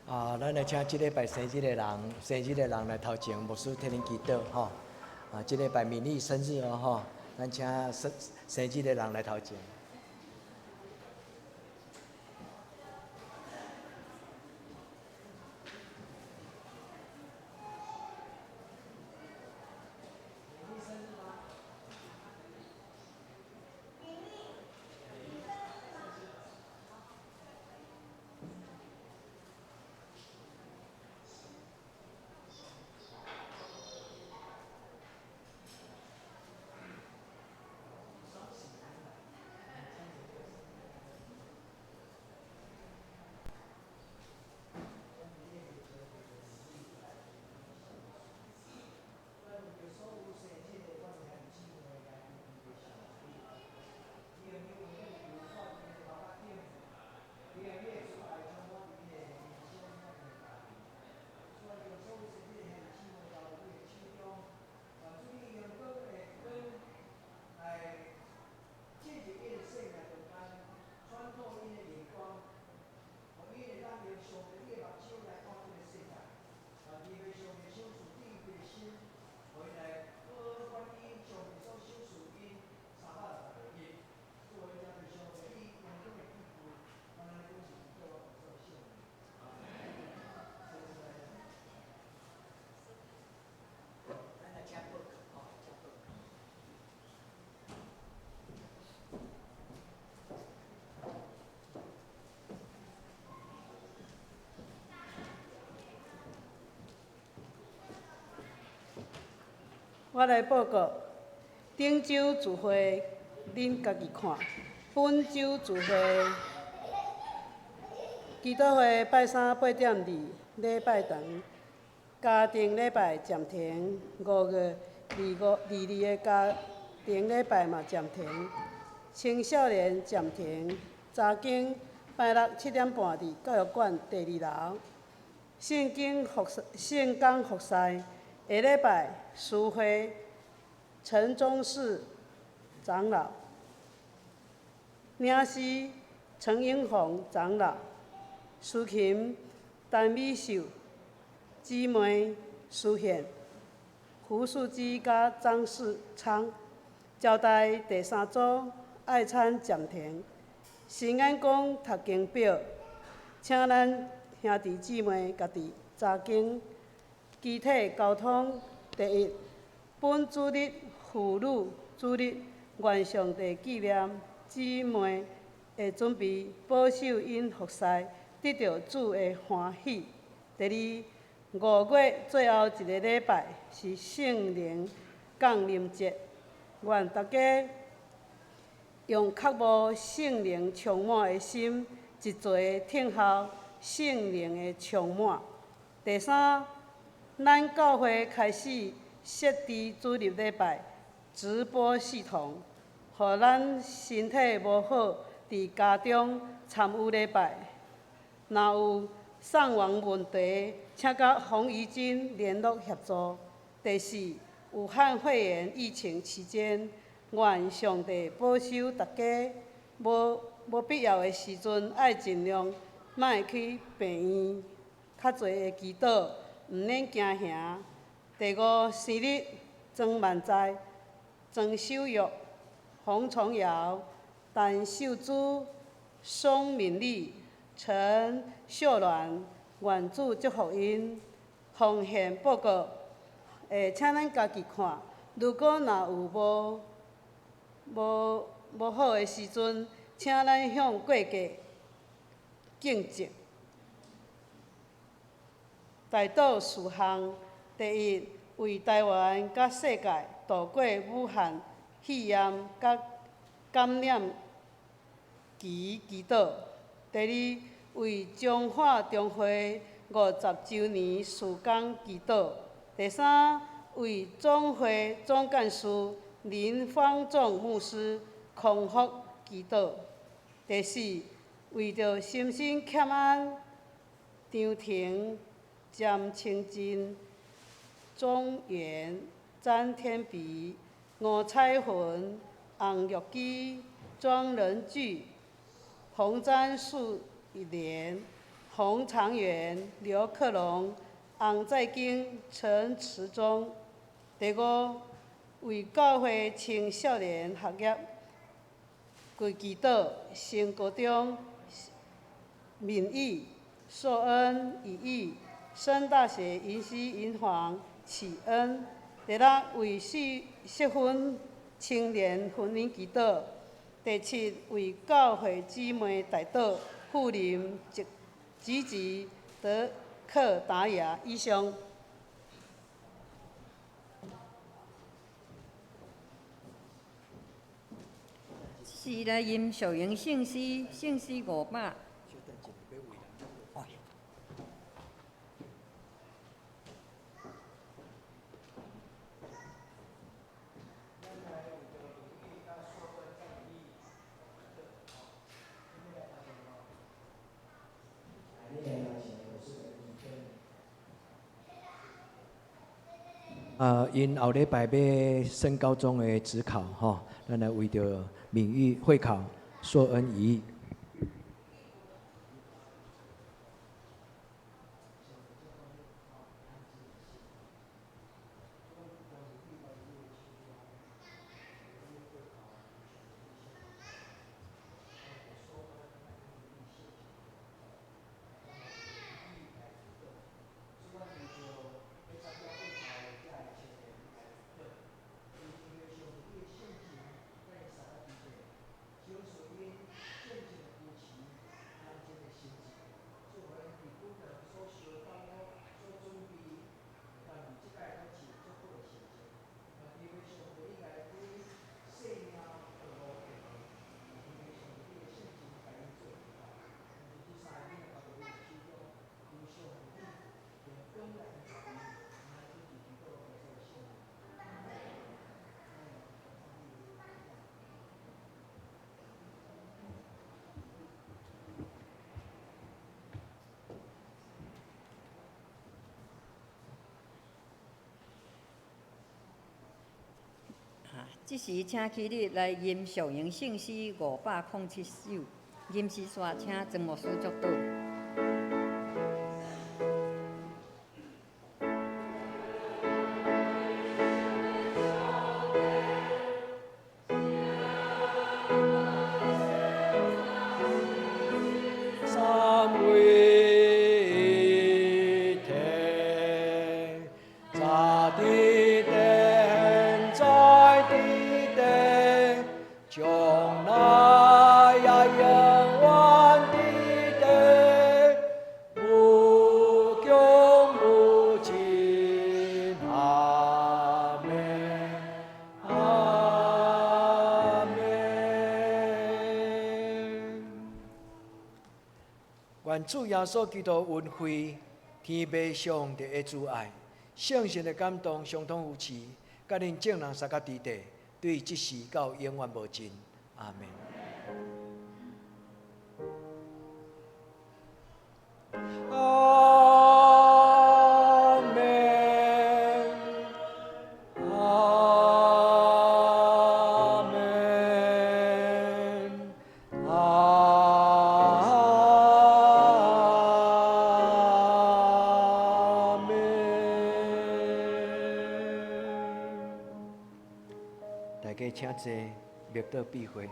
啊，咱來請這禮拜生日的人，生日的人來頭前，牧師替恁祈禱吼。啊，這禮拜敏麗生日哦吼，咱請生日的人來頭前。我來報告，頂週聚會恁家己看，本週聚會祈禱會拜三8點2，禮拜堂家庭禮拜暫停，5月25、22的家庭禮拜嘛暫停，青少年暫停，查經拜六7點半佇教育館第2樓，聖經服聖工服侍。下禮拜書會陳忠士長老、領師陳英宏長老、司琴陳美秀姊妹司憲胡樹基佮張世昌，招待第三組愛餐暫停，新眼光讀經表，請咱兄弟姊妹家己查經。肢體溝通第一，本主日婦女主日，願上帝紀念姊妹的準備，保守𪜶服侍，得著主的歡喜。第二，5月最後一个禮拜是聖靈降臨節，願大家用渴慕聖靈充滿的心，一齊聽候聖靈的充滿。第三，咱教會開始設置主日禮拜直播系統，予咱身體無好，佇家中參與禮拜。若有上網問題，請佮洪怡君聯絡協助。第四，武漢肺炎疫情期間，願上帝保守大家，無必要的時陣，愛盡量莫去病院，較濟的祈禱。毋免驚嚇。第五，生日庄萬在、庄秀玉、洪崇尧、陳秀珠、宋敏麗、陳秀鸞，願主祝福𪜶。奉獻報告，請咱家己看。如果若有無好的時陣，請咱向過客敬證。代禱事項：第一，為台灣佮世界度過武漢肺炎佮感染期祈禱；第二，為彰化中會50週年事工祈禱；第三，為總會總幹事林方仲牧師康復祈禱；第四，為著心身欠安、張婷、詹清真、莊園、詹天比、吳彩雲、洪玉基、莊仁巨、洪詹素蓮、洪长远、刘克龙、洪在经、陈慈忠。第五，为教会青少年学业祈祷，升高中敏义、硕恩、以义、升大学银溪、银黄、启恩。第六，为适婚青年婚姻祈祷。第七，为教会姊妹代祷，富林、吉吉、德克达雅以上。是来吟小型圣诗，圣诗500。𪜶后礼拜欲升高中的指考吼，咱来为著闽语会考硕恩仪。这时，请起立来吟小型圣诗507首。吟诗煞，请曾牧师祝祷。主耶稣基督恩惠，天父上帝的慈爱，圣神的感动，相通扶持，佮恁众人三个弟弟，对这时到永远无尽。阿门。阿门。阿门。阿门。大家请坐，默祷闭会。